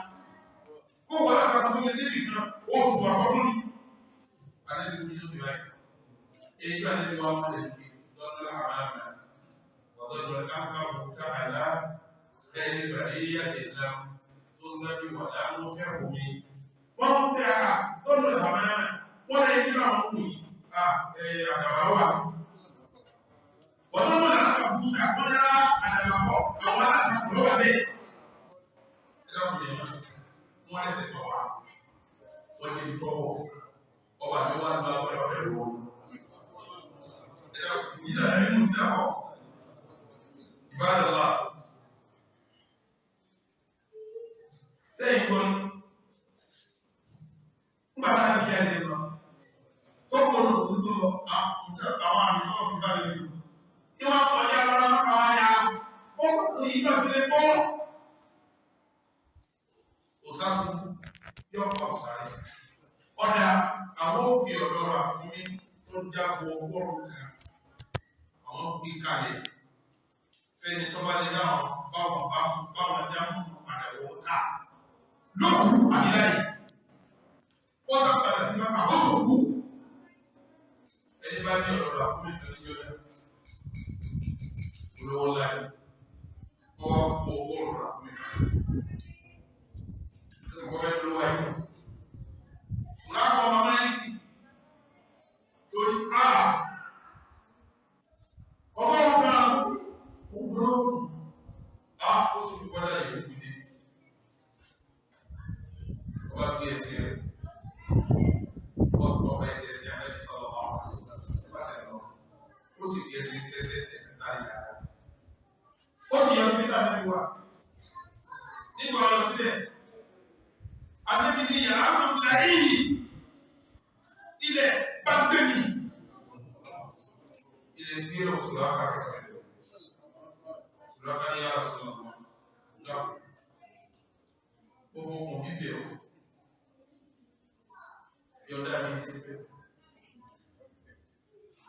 Kó wọ́n àtàkùn tó lé débi kan, ó sùn àkọ́kọ́ ní. Àdébí omi tó ti báyìí. Èyí àdébí wa máa lè fi dọ́là àmàmà. وضرب الأنفع تعالى خير البرية لم تزك ولم تهمي wọ́n tẹ ara lọ́dọ̀ àmàmà wọ́n lè ní àwọn òkú yìí àdàbà wà. wọ́n tó mọ̀ láti àbúta wọ́n ní rárá àdàbà kọ́ àwọn alátakò lọ́wọ́ bẹ́ẹ̀. ẹ dákun lè má. Wọ́n lẹ́sẹ̀ tọ̀ wá. Wọ́n débi tọ́wọ́. Ọba mi wá lọ agbára ọ̀rẹ́ wọ. Ìyá rẹ̀ mú sí àkọ́. Ìbáraẹ̀lá. Sẹ́yìn kọ́ni. Nígbà tá a bí ẹni lọ. Tọ́kọ̀ ló ń tó lọ àwọn àmì tó fi bá lè lò. Ní wọ́n kọjá lọ́rọ́ àwọn ni a bọ́ ní ìgbà fi lè bọ́. Òsásùn yóò pa ọ̀sáré. Ọ̀dà àwọn òfin ọ̀dọ́ rà fún mi tó jábọ̀ ọgọ́rùn-ún kan. Àwọn gbé kalẹ̀. Fẹ́ni tó bá lè dáhùn báwọn báwọn dáhùn padà wọ́n ká. Lókùn àbíláyé. Ó sá padà sí Mákà, ó sòkú. Ẹni bá ní ọ̀rọ̀ rà fún mi kan níjọ́ náà. Olówó ńlá ni. Ó wá kó ọgọ́rùn-ún rà fún mi kan. Ṣé mo fẹ́ lówó ayé? Fúlákọ̀ ọmọ Máyíkì lórí àà ọgọ́rùn-ún kan ọgọ́rùn-ún á ó sì gbọ́dọ̀ yìí kú dé. Ọba gbé ẹsẹ̀ rẹ̀ ọba ẹsẹ̀ ẹsẹ̀ Ànábì sallallahu alaihi wasallam ó sì gbé ẹsẹ̀ ẹsẹ̀ ẹsẹ̀ sáré dáadáa. Ó sì yọ sí Peter níbi wa nígbà ọ̀rọ̀ sílẹ̀. Ànábì ní yàrá àmàlà yìí ilẹ̀ bá gbé mi. Ilẹ̀ gbé ọ̀sùn lápá kẹsẹ̀ rẹ̀. Sùlákà ní yàrá sọ̀rọ̀ wọn. Dá. Ó fọkàn bíbẹ̀ o. Yọ̀ǹda mi ní síbẹ̀.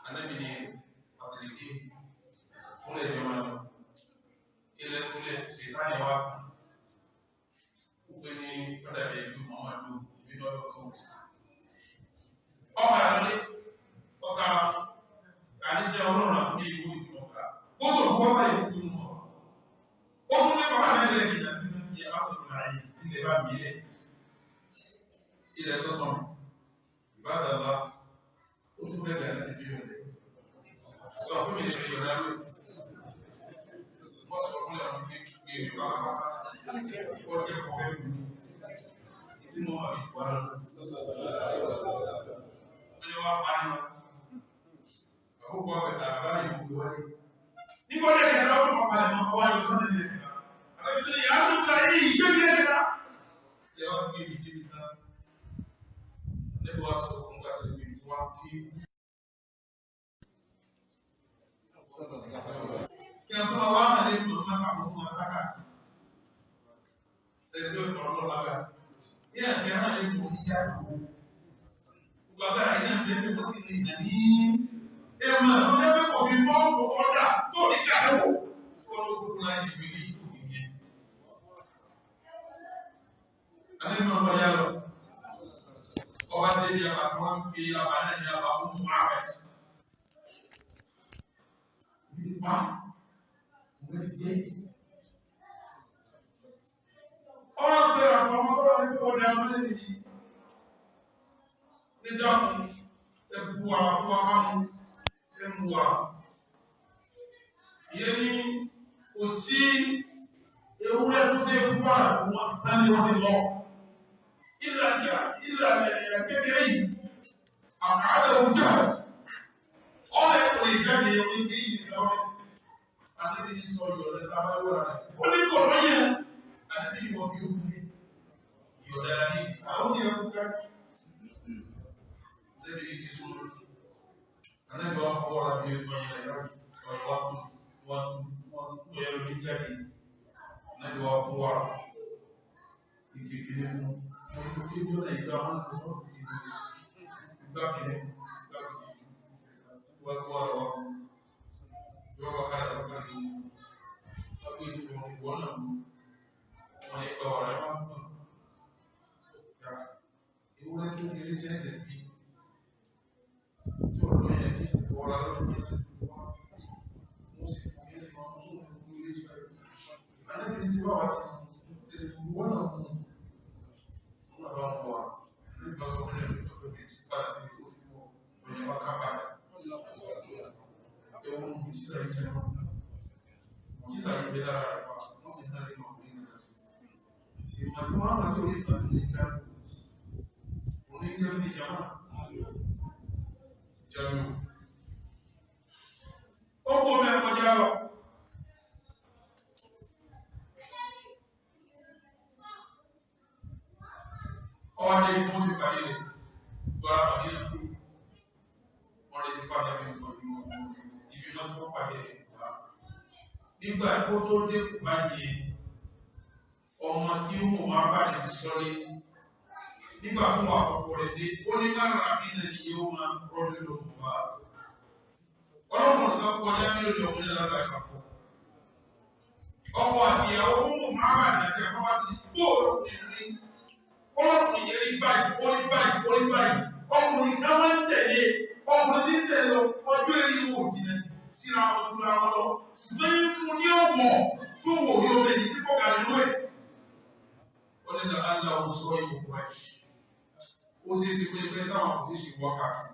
Ànábì ní àtìlẹ́kẹ́ fúnlẹ̀ jọmọ náà. Ilẹ̀ fúnlẹ̀ ṣètánì wá kún ní ọ̀dàbí ìlú Muhammadu ìbínú ọdún tó ń sá. Ọba àlọ́lé, ọ̀gá àníṣe ọlọ́run àkúnlé ìlú ìlú ọ̀gá. Ó sọ kọ́ bá ìlú ìlú ọ̀gá. Ó tún ní bàbá mi lẹ́yìn ìjà fún mi àkùnrin àyè ilẹ̀ bá mi lẹ̀. Ilẹ̀ tó tán, ìbádàlá, ó tún bẹ̀rẹ̀ àti ti yọ̀ lẹ̀. Sọ fún mi lè yọ̀dá lórí. Wọ́n sọ fún àwọn ìgbé ìlú pátápátá. Ó jẹ́ kọ̀ọ̀fẹ́ mi tí mo wà ní ìwà lọ. Wọ́n ní wá parí wọn. Àkókò ọ̀bẹ̀ àbá ìlú wọlé. Nígbà wọlé kẹta ó kọ̀ palẹ̀ mọ́ ọwọ́ ayọ̀ sọ́dọ̀ ilẹ̀ kẹta. Àbẹ̀bí tó ní yàrá tó gba yìí gbé mi lẹ́kẹta. Ìyá wa gbé mi débi tán. Níbi wá sọ fún gbàgbé mi tí wọ́n kí. Kí a tó wá wá nàlẹ́ ìlú ọ̀gbọ́n àkókò wọn sáká. Sẹ́yìn tó kọ̀ ọ́ lọ́la ní àti ara lè mọ̀ ní yàtọ̀ gbogbo agbára iná ìbẹ̀rẹ̀ kò sí ní ìyà ní ẹ̀mọ̀ ẹgbẹ́ kò fi mọ́ ọ̀dà tó ní káàkó tí wọ́n ló gbogbo láyé ìwé ní ìlú ìyẹn. Alẹ́ ọba yà lọ ọba débi àbá tí wọ́n ń pe àbá náà ní àbá fún Muhammed. Ibi ti pa òun ti dé. Ọ̀rọ̀ bẹ̀rẹ̀ àwọn ọmọ tó wà ní ọdẹ abúlé nìyí. Ní dákun, ẹbú ara fún wa ká mú, ẹmú wa. Ìyẹn ni kò sí ewúrẹ́ tó ṣe fún wa wọ́n ti tán ní wọ́n ti lọ. Ìlàjà ìlànà ẹ̀yà kékeré yìí, àkàrà òjò, ọ̀rẹ́ kò lè jáde orí kiri ìlọrin. Àti ní sọ ìyọ̀lẹ́ tá a bá wúra rẹ̀. Ó ní kò lóye àti ní wọ́n fi ó kú ní ìyọ̀dára ní àwọn oúnjẹ ẹkú ká lẹ́bi ní sùúrù ànábì wọn fọwọ́ ra bí ọyàn ẹ̀rọ ọ̀yọ̀ wá kú wọ́n tún wọ́n tún ọyàn lórí jáde ànábì wọn fún wàrà ìkékeré mú wọn tún kí ní ọ̀nà ìgbà wọn lọ wọn kì í ìgbà kìíní ìgbà kìíní wọn kó wàrà wọn ìwọ́n bá kára wọn kára wọn gbé ìwọ́n náà mú wọn ìgbà wàrà wọn mú ya ewúrẹ́ kékeré jẹ́sẹ̀ bí tí ọ̀dọ́ yẹn kí n sì wọ́ra lọ́dún yẹn sì wá mo sì fún yẹn sì máa mú sóhun gbogbo ilé ìgbà yìí anábìrin sí bá wa ti tẹ̀lé wọ́n náà mú wọn náà bá ń wà nígbà sọ fún yẹn tó tóbi tí padà sí ibi tó ti wọ òyìn wá ká padà ẹ̀wọ̀n mùjísà yìí jẹ́ náà mùjísà yìí bẹ lára rẹ̀ fa wọ́n sì ń náà lè máa kó ní ìgbà sí ìmọ̀ tí wọ́n Àwọn àti orí pàṣẹ ní jáde. Òní jẹ́ ní jama. Jamiu. Ó kó mẹ́ kọjá lọ. Ọwọ́ ní tí wọ́n ti parí rẹ̀, gbọ́ra Màdínà kú. Wọ́n lè ti parí rẹ̀ ibi náà tí wọ́n parí rẹ̀ wá. Nígbà tó tó dé kù bá yẹ, ọmọ tí ó mọ̀ máa bá rẹ̀ sọ́lé. Nígbà tó wà àkọ́kọ́ rẹ̀ dé, ó ní lára nínú ni yóò máa rọ́jú lọ mọ̀ wá. Ọlọ́kùnrin kan kọjá mílíọ̀nù ọkùnrin lára ìpapọ̀. Ọkọ àti ìyàwó mú máa bá àti àkọ́kọ́ ní bóòlù ọkùnrin ọlọ́kùnrin yẹn rí báyìí, ó rí báyìí, ó rí báyìí. Ọkùnrin kan máa ń tẹ̀lé, ọkùnrin tí ń tẹ̀lé ọjọ́ eré ìwò jìnnà síra ojúra wọn lọ. Ṣùgbọ́n ń fún ní ọ̀wọ̀n tó wò yóò bẹ̀ ní tí kò ga nínú ẹ̀. Ó ní làálàá ó sọ ìwò wáyé. Ó sì ti pé pé táwọn kò ṣe wá káàkiri.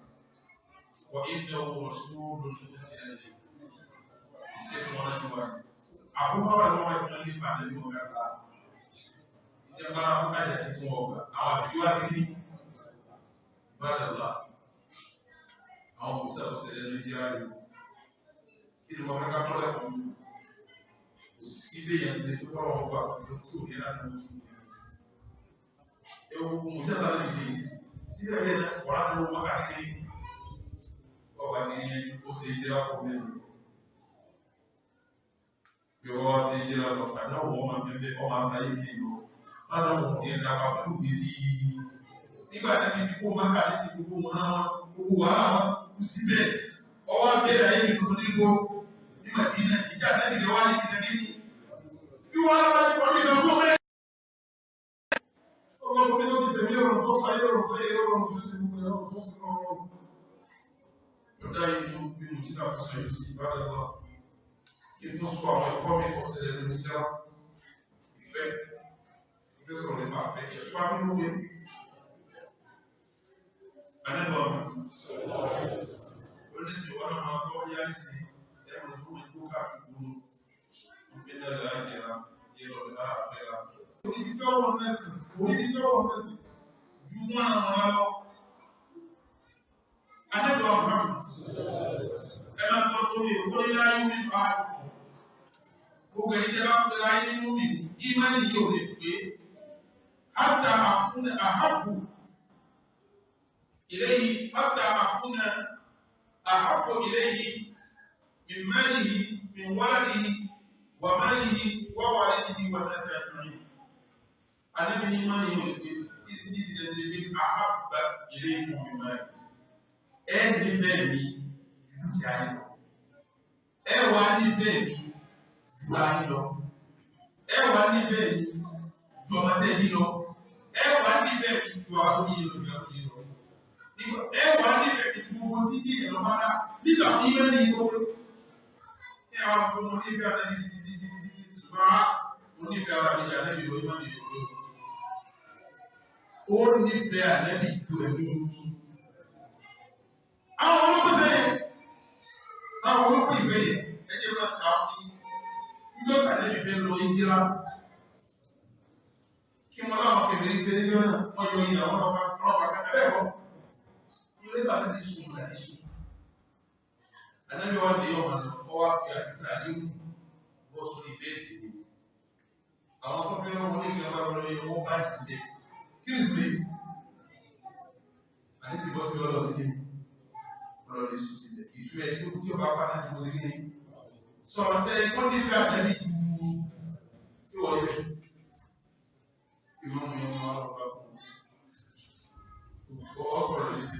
Wà ní ọwọ́ sóòlù ní sí ẹ̀lẹ́. Iṣẹ́ tí wọ́n rán sí wa. Àkókò wà lọ́wọ́ ìfún nípa nínú ọ̀gá sáà. Ìjọba kájà sí fún ọgbà àwọn àbíbí wá sí ní ìbádàlá àwọn òkúta òṣèlú ní jẹ́ ààrẹ kí ni wọ́n ká kọ́lẹ̀ kan kò sí bí èèyàn ti lè tó kọ́rọ̀ ọgbà tó tí ò ní láti mú tó ewu mùtí àtàlẹ́ lè ṣe yìí síbẹ̀ bẹ́ẹ̀ náà kọ̀ọ̀rọ̀ àti owó wákàtí kí ni ọgbà tí ó ṣe jẹ́ àpò mẹ́rin bí wọ́n wá sí jẹ́ àpò àdáwọ̀ ọmọ ẹgbẹ́ ọmọ àṣàyè ní ìlú lọ́dọ̀ ní ìdàgbà pẹ̀lú ìgbésí nígbà tí ti kó máa kàí sí gbogbo wọn náà gbogbo wàhálà wọn kú síbẹ̀ ọwọ́ abẹ́rẹ́ ayé mi tuntun nígbó ní Màdínà ìjà lẹ́nu ìwà ní ìṣẹ́ níní bí wọ́n bá ti pọ̀ ní ìlú ọgbọ́n mẹ́rin. Ọgbọ́n mi ló ti sẹ̀mí ọ̀rọ̀ tó sọ ayé ọ̀rọ̀ tó yẹ ọ̀rọ̀ tó ṣe gbogbo ọ̀rọ̀ tó ṣe ọ̀rọ̀. Lọ́dá inú bí mo jísà tó sọ yóò sí ìbára lọ. Kí n tó sọ àwọn ẹ̀kọ́ mi tó ṣẹlẹ̀ nínú ìjà ìfẹ́ ìfẹ́ sọ̀rọ̀ nípa àfẹ́ ìfẹ́ kí ló wé. Ànábì oníṣẹ́ wọn náà máa gbọ́ yá nísìnyí ẹ̀rọ tó ń kó káàkiri gbòòrò ìpínlẹ̀ àjẹrà ìrọ̀lẹ́ àfẹ́ra. Oníbi tí ọwọ́ mẹ́sìn, oníbi tí ọwọ́ mẹ́sìn ju wọn àwọn lọ. Ànábì Muhammad ẹ máa gbọ́ torí èkó ní láyé ní àdúgbò. Gbogbo ẹ̀yin tẹ́ bá pè láyé nínú mi ní ìmánì yìí ò lè pé. Hátà àkúnà àhábù ìléyìí, hátà àkúnà àhábù ìléyìí, min malihi, min waladihi, wa malihi, wa walidihi, wa nasi ajma'in. Ànábì ní ìmánì yìí ò lè pé títí tí ìdílé bí àhábà ìléyìí min malihi. Ẹ nífẹ̀ẹ́ mi ju dúkìá yín lọ. Ẹ wá nífẹ̀ẹ́ mi ju ara yín lọ. Ẹ wá nífẹ̀ẹ́ mi ju ọmọdé mi lọ. Ẹ wá nífẹ̀ẹ́ mi ju àwọn tó yẹ lọ ju àwọn tó yẹ lọ. Ẹ wá nífẹ̀ẹ́ mi ju gbogbo tí ní ẹ̀rọ bá dá nígbà tí ìwé ní ìwé. Ẹ wá fún mo nífẹ̀ẹ́ ara mi títí títí títí ṣùgbọ́n mo nífẹ̀ẹ́ ara mi jà lẹ́bi ìwé má mi lò. Ó nífẹ̀ẹ́ àlẹ́bí ju ẹ̀mí yín. Àwọn olókùnrin yẹn, àwọn olókùnrin ìfẹ́ yẹn, ẹ jẹ́ máa kà á fún yín. Níjọ́ tàbí ìfẹ́ lọ ìjìlá. Kí wọ́n láwọn kèbèrè ṣe níjọ́ náà, wọ́n yọ ìyàwó ọlọ́pàá kẹta bẹ́ẹ̀ kọ́. Ilé tàbí ní sùn là ní sùn. Ànábì wa ní ọmọ náà, ọ wá fi àdúgbò àdéhùn bọ́ sórí bẹ́ẹ̀dì mi. Àwọn tó fẹ́ wọlé ìjọba lọ yọ wọ́n bá ìdílé. Kí ni ìtumọ̀ yìí? Àdísì bọ́ sí ọlọ́ sí kí ni? Ọlọ́ lè sùn sílẹ̀. Ìtumọ̀ ẹ̀ tí ó bá pa náà ti bọ́ sí kí ni? Sọ̀rọ̀ sẹ́ wọ́n nífẹ̀ẹ́ àtẹ́lẹ́ ju tí wọ́n yẹ. Ìmọ̀ mi ọmọ ọlọ́pàá kù. Ọ sọ̀rọ̀ lè fi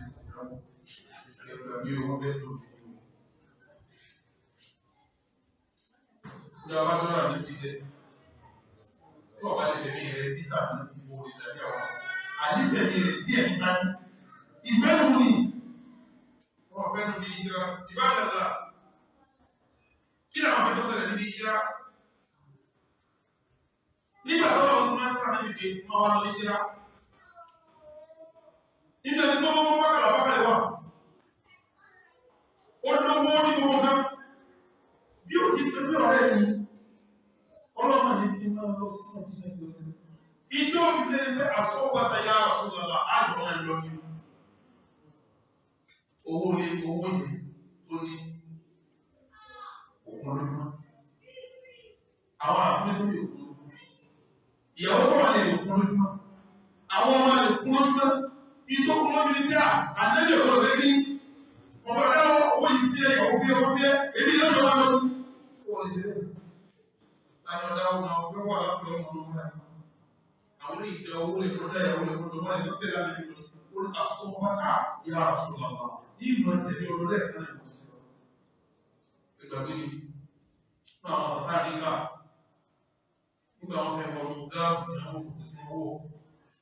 ẹgbà mi ò wọ́n bẹ́ẹ̀ tó fi wọ́n. Ní ọba dọ́rà níbi ilẹ̀, tí ọba lè fẹ̀mí rẹ̀ títà ní ipò ìdàbí àwọn. Ànífẹ̀mí rẹ̀ díẹ̀ níta ní. Ìfẹ́ nù ni. Wọ́n fẹ́ nù ní ìjọba. Ìbádàlá. Kí làwọn fẹ́ tó ṣẹlẹ̀ níbi ìjìrá? Nígbà tó lọ́wọ́ múná sáà níbi pé wọ́n wá lọ ìjìrá. Nínú ẹni tó lọ́wọ́ wákàlà wákàlà wà. Ó lọ́wọ́ ní gbogbo kan. Bí ó ti pẹ̀lú ọ̀rẹ́ mi, ọlọ́mọ ní kí n máa lọ sí ọdún ẹgbẹ̀rún. Ìjọ fi lé ní pé àsọ́gbàtà ya Rasulullah àjọ máa lọ ní. Owó lé owó yìí tó ní òkun lójúmọ́. Àwọn àbúrò tó ní òkun lójúmọ́. Ìyàwó tó wà lè òkun lójúmọ́. Àwọn ọmọ lè kún lójúmọ́. Ìjọ kún lójú ní bí ànábì ọ̀dọ́ ṣe kí ọ̀dọ́ dáwọ́ owó yìí fi ẹ̀ òfin òfin ẹ̀ èmi lọ́jọ́ wá lọ́dún. Ó wọlé sí bẹ́ẹ̀. Láti ọ̀dá ọmọ ọgbẹ́ wà lápẹ́ ọmọ ọmọ rẹ̀. Àwọn ìjọ owó lè kọjá ìyàwó lè kọjá wọ́n lè tó tẹ̀lé àlejò ní olú asọ́pátá ya Rasulullah. Yìí mọ̀ tẹ̀lé olólẹ̀ kan náà kò sí. Ìgbàgbé ni nínú àwọn bàtà nígbà nígbà wọn fẹ́ wọnú gáàbù tí wọ́n fò tí wọ́n wọ̀.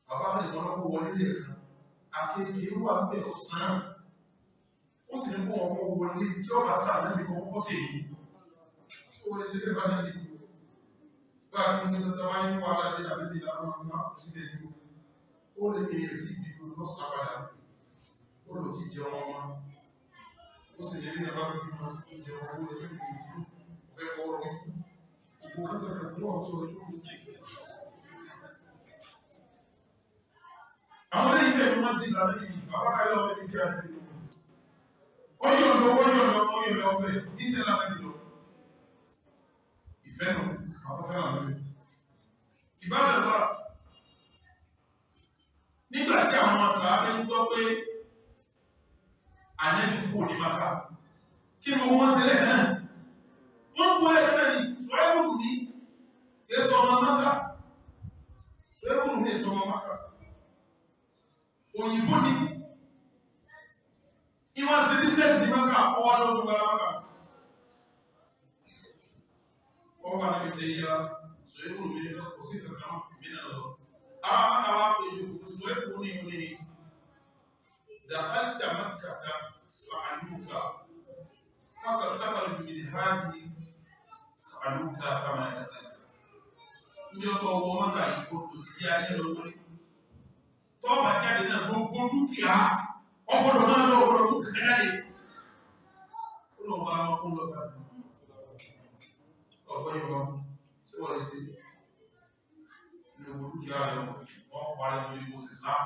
Bàbá fẹ́ nìkan lọ́kọ̀ wọlé lẹ́ẹ̀kan. Akéèké wà bẹ́ẹ̀ ọ̀sán. Ó sì ní kó wọn kó wọlé tí ọba sáà náà ní kó kó sì ní. Ó wọlé sí bẹ́ẹ̀ bá náà nìkú. Bá a ti mú tata wá ní wàhálà dé àbíbí làwọn ọmọ kò sí lè ní. Ó lè ní èyí tí ìdìbò lọ sábàdà. Ó lò tí jẹun ọmọ. Ó sì ní bí bàbá bí wọn tó jẹun owó ẹjọ́ ìlú. Ó fẹ́ kọ́ ọ̀rọ̀ ikú. Òkú kátàkátà náà tó ọjọ́ ìlú. Àwọn ilé ìfẹ́ mi máa ń dìgbà lórí bàbá káyọ̀ lọ́wọ́ ní kí a ní ìlú. Ó yọ̀ lọ, ó yọ̀ lọ, ó yọ̀ lọ bẹ́ẹ̀ ní tẹ́lá mẹ́rin lọ. Ìfẹ́ nù, àwọn fẹ́ràn lórí. Ìbádàn wà. Nígbà tí àwọn sàábé ń gbọ́ pé Ànábì kò ní Mákà, kí ni wọ́n ṣe lẹ́ẹ̀ náà? Wọ́n kú ẹ̀ náà ní Sọ́ẹ́bùrù ní èso ọmọ Mákà. Sọ́ẹ́bùrù ní èso ọmọ Mákà. Òyìnbó ni ìwọ̀n ṣe bísínẹ́sì ní Mákà ọwọ́ lọ́dún gbára Mákà. Wọ́n wà níbi ṣe yíra sọ́ẹ́bùrù mi kò sí kankan mi náà lọ. Àwọn Mákà wá pé ju sọ́ẹ́bùrù ní ìwé ni dàkàtà Mákàtà sàlùkà fásitì min hadi sàlùkà kama dàkàtà. Ní ọkọ̀ owó Mákà yìí kò sí bí ayé lọ́wọ́ ní. Tọ́ọ̀bà jáde náà gbogbo dúkìá ọgbọ́dọ̀ máa lọ ọgbọ́dọ̀ tó kẹ̀kẹ́ jáde. Ó lọ bá wọn kó lọ bá ọgbọ́n yìí wọn ṣé wọ́n lè ṣe ní gbogbo dúkìá rẹ̀ wọ́n parí lórí Moses náà.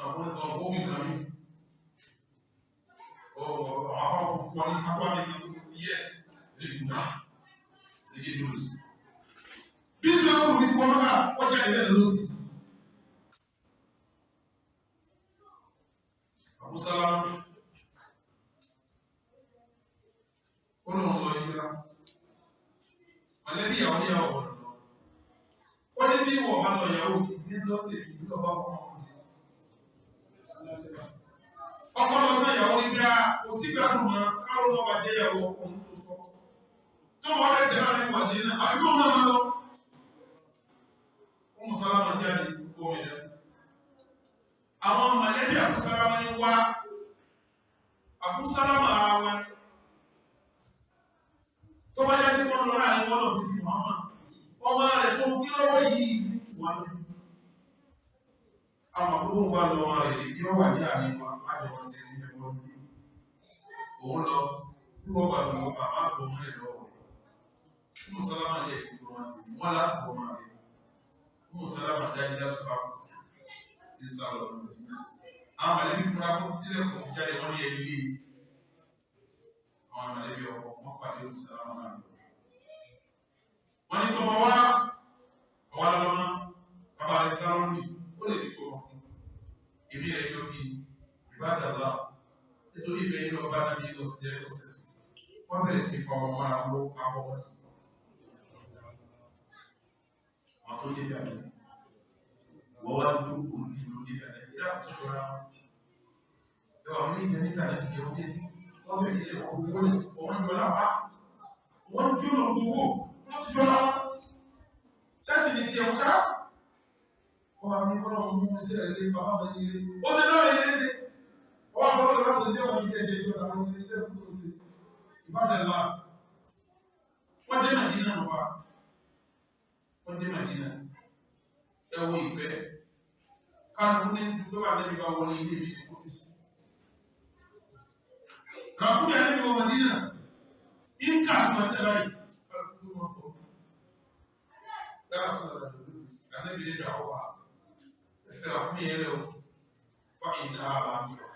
Àwọn ọgbọ́n mi kàn mí. Àwọn afọ́ fún ọ ní afọ́ mi ní yẹ lè dùn náà lè jẹ́ lóòsì. Bí sọ́kùnrin mi ti wọ́n náà kọjá ilé lóòsì. Abu Salama ó lóun lọ ìjìlá mọ̀lẹ́bí ìyàwó níyàwó ọ̀rọ̀ lọ wọ́n ní bí wọ́n bá lọ ìyàwó ní lọ́tẹ̀ ìlú lọ́ba wọn ọkùnrin ọkọ lọ fún ìyàwó ibi a kò sí gbádùn mọ́ káwọn náà wà dé ìyàwó ọkùnrin tó tọ́ tó wọn bẹ tẹ̀lé àti wà dé náà àbí kó náà máa lọ Umu Salama jáde kó mi lẹ́nu àwọn mọ̀lẹ́bí Abu Salama ní wá Abu Salama ara wọn tó bá jẹ́ sí wọn lọ láàrin wọn lọ sí ti Muhammad ọmọ rẹ̀ tó ń kí lọ́wọ́ yìí ní tùwá lójú àwọn àbúrò ń bá lọ wọn rẹ̀ lè yọ wà ní àárín wọn láti wọn sí ní ẹgbọ́n ní òun lọ bí wọ́n bá lọ bàbá àbọ̀ mọ́ rẹ̀ lọ́wọ́ rẹ̀ Umu Salama lè kúrò wọn ti wọn láàbọ̀ mọ́ rẹ̀ Umu Salama dájú lásìkò àkùkù ní sálọ lọ́dún àwọn mọ̀lẹ́bí fúnra kó sílẹ̀ kò ti jáde wọ́n ní ẹlé àwọn mọ̀lẹ́bí ọkọ wọ́n pàdé olùsàlámà náà lọ. Wọ́n ní gbọmọ wá ọwọ́ lọ́mọ bàbá rẹ̀ sálọ ní ó lè ní gbọmọ fún èmi rẹ̀ jọ bí ìbádàlá nítorí ìfẹ́ yìí lọ bá náà ní lọ sí jẹ́ lọ sí sí wọ́n bẹ̀rẹ̀ sí fa ọmọ mọ́ra ló pa ọmọ sí. Àwọn tó yẹ fẹ́ wọ́n wá dúró nínú nífẹ̀ẹ́ nàìjíríà kò sọ́ra ẹwà wọn ní ìtẹ́ nífẹ̀ẹ́ nàìjíríà wọ́n tẹ́tí wọ́n fẹ́ ilé wọn fún wọn wọ́n yọ lápá wọ́n jó lọ gbogbo wọ́n ti jọ láwọn sẹ́sì ní tiẹ̀ wọ́n ṣá wọ́n wá ní kọ́nà mú iṣẹ́ rẹ̀ lé bàbá mi ní ilé ó ṣe náà ilé ṣe wọ́n wá sọ lọ́dọ̀ láti ṣe wọ́n iṣẹ́ ìjẹ́ ìjọba àwọn ilé iṣẹ́ kúrò sí ìbádẹ́lá wọ́n dé Màdínà nù fa wọ́n dé Màdínà ẹ wo ìfẹ́ kálukú ní dúpẹ́ wà lẹ́bi bá wọlé ilé mi ní kó fi sí. Ràkúnmí àlejò wọ Màdínà, ìka àti Màdínà báyìí, kálukú tó wọn kọ. Dára sọ̀rọ̀ àjò lórí. Ànábì ní ìdáwọ́ ẹ̀fẹ́ àkúmí yẹn lẹ́wọ̀ fa ìdá àbá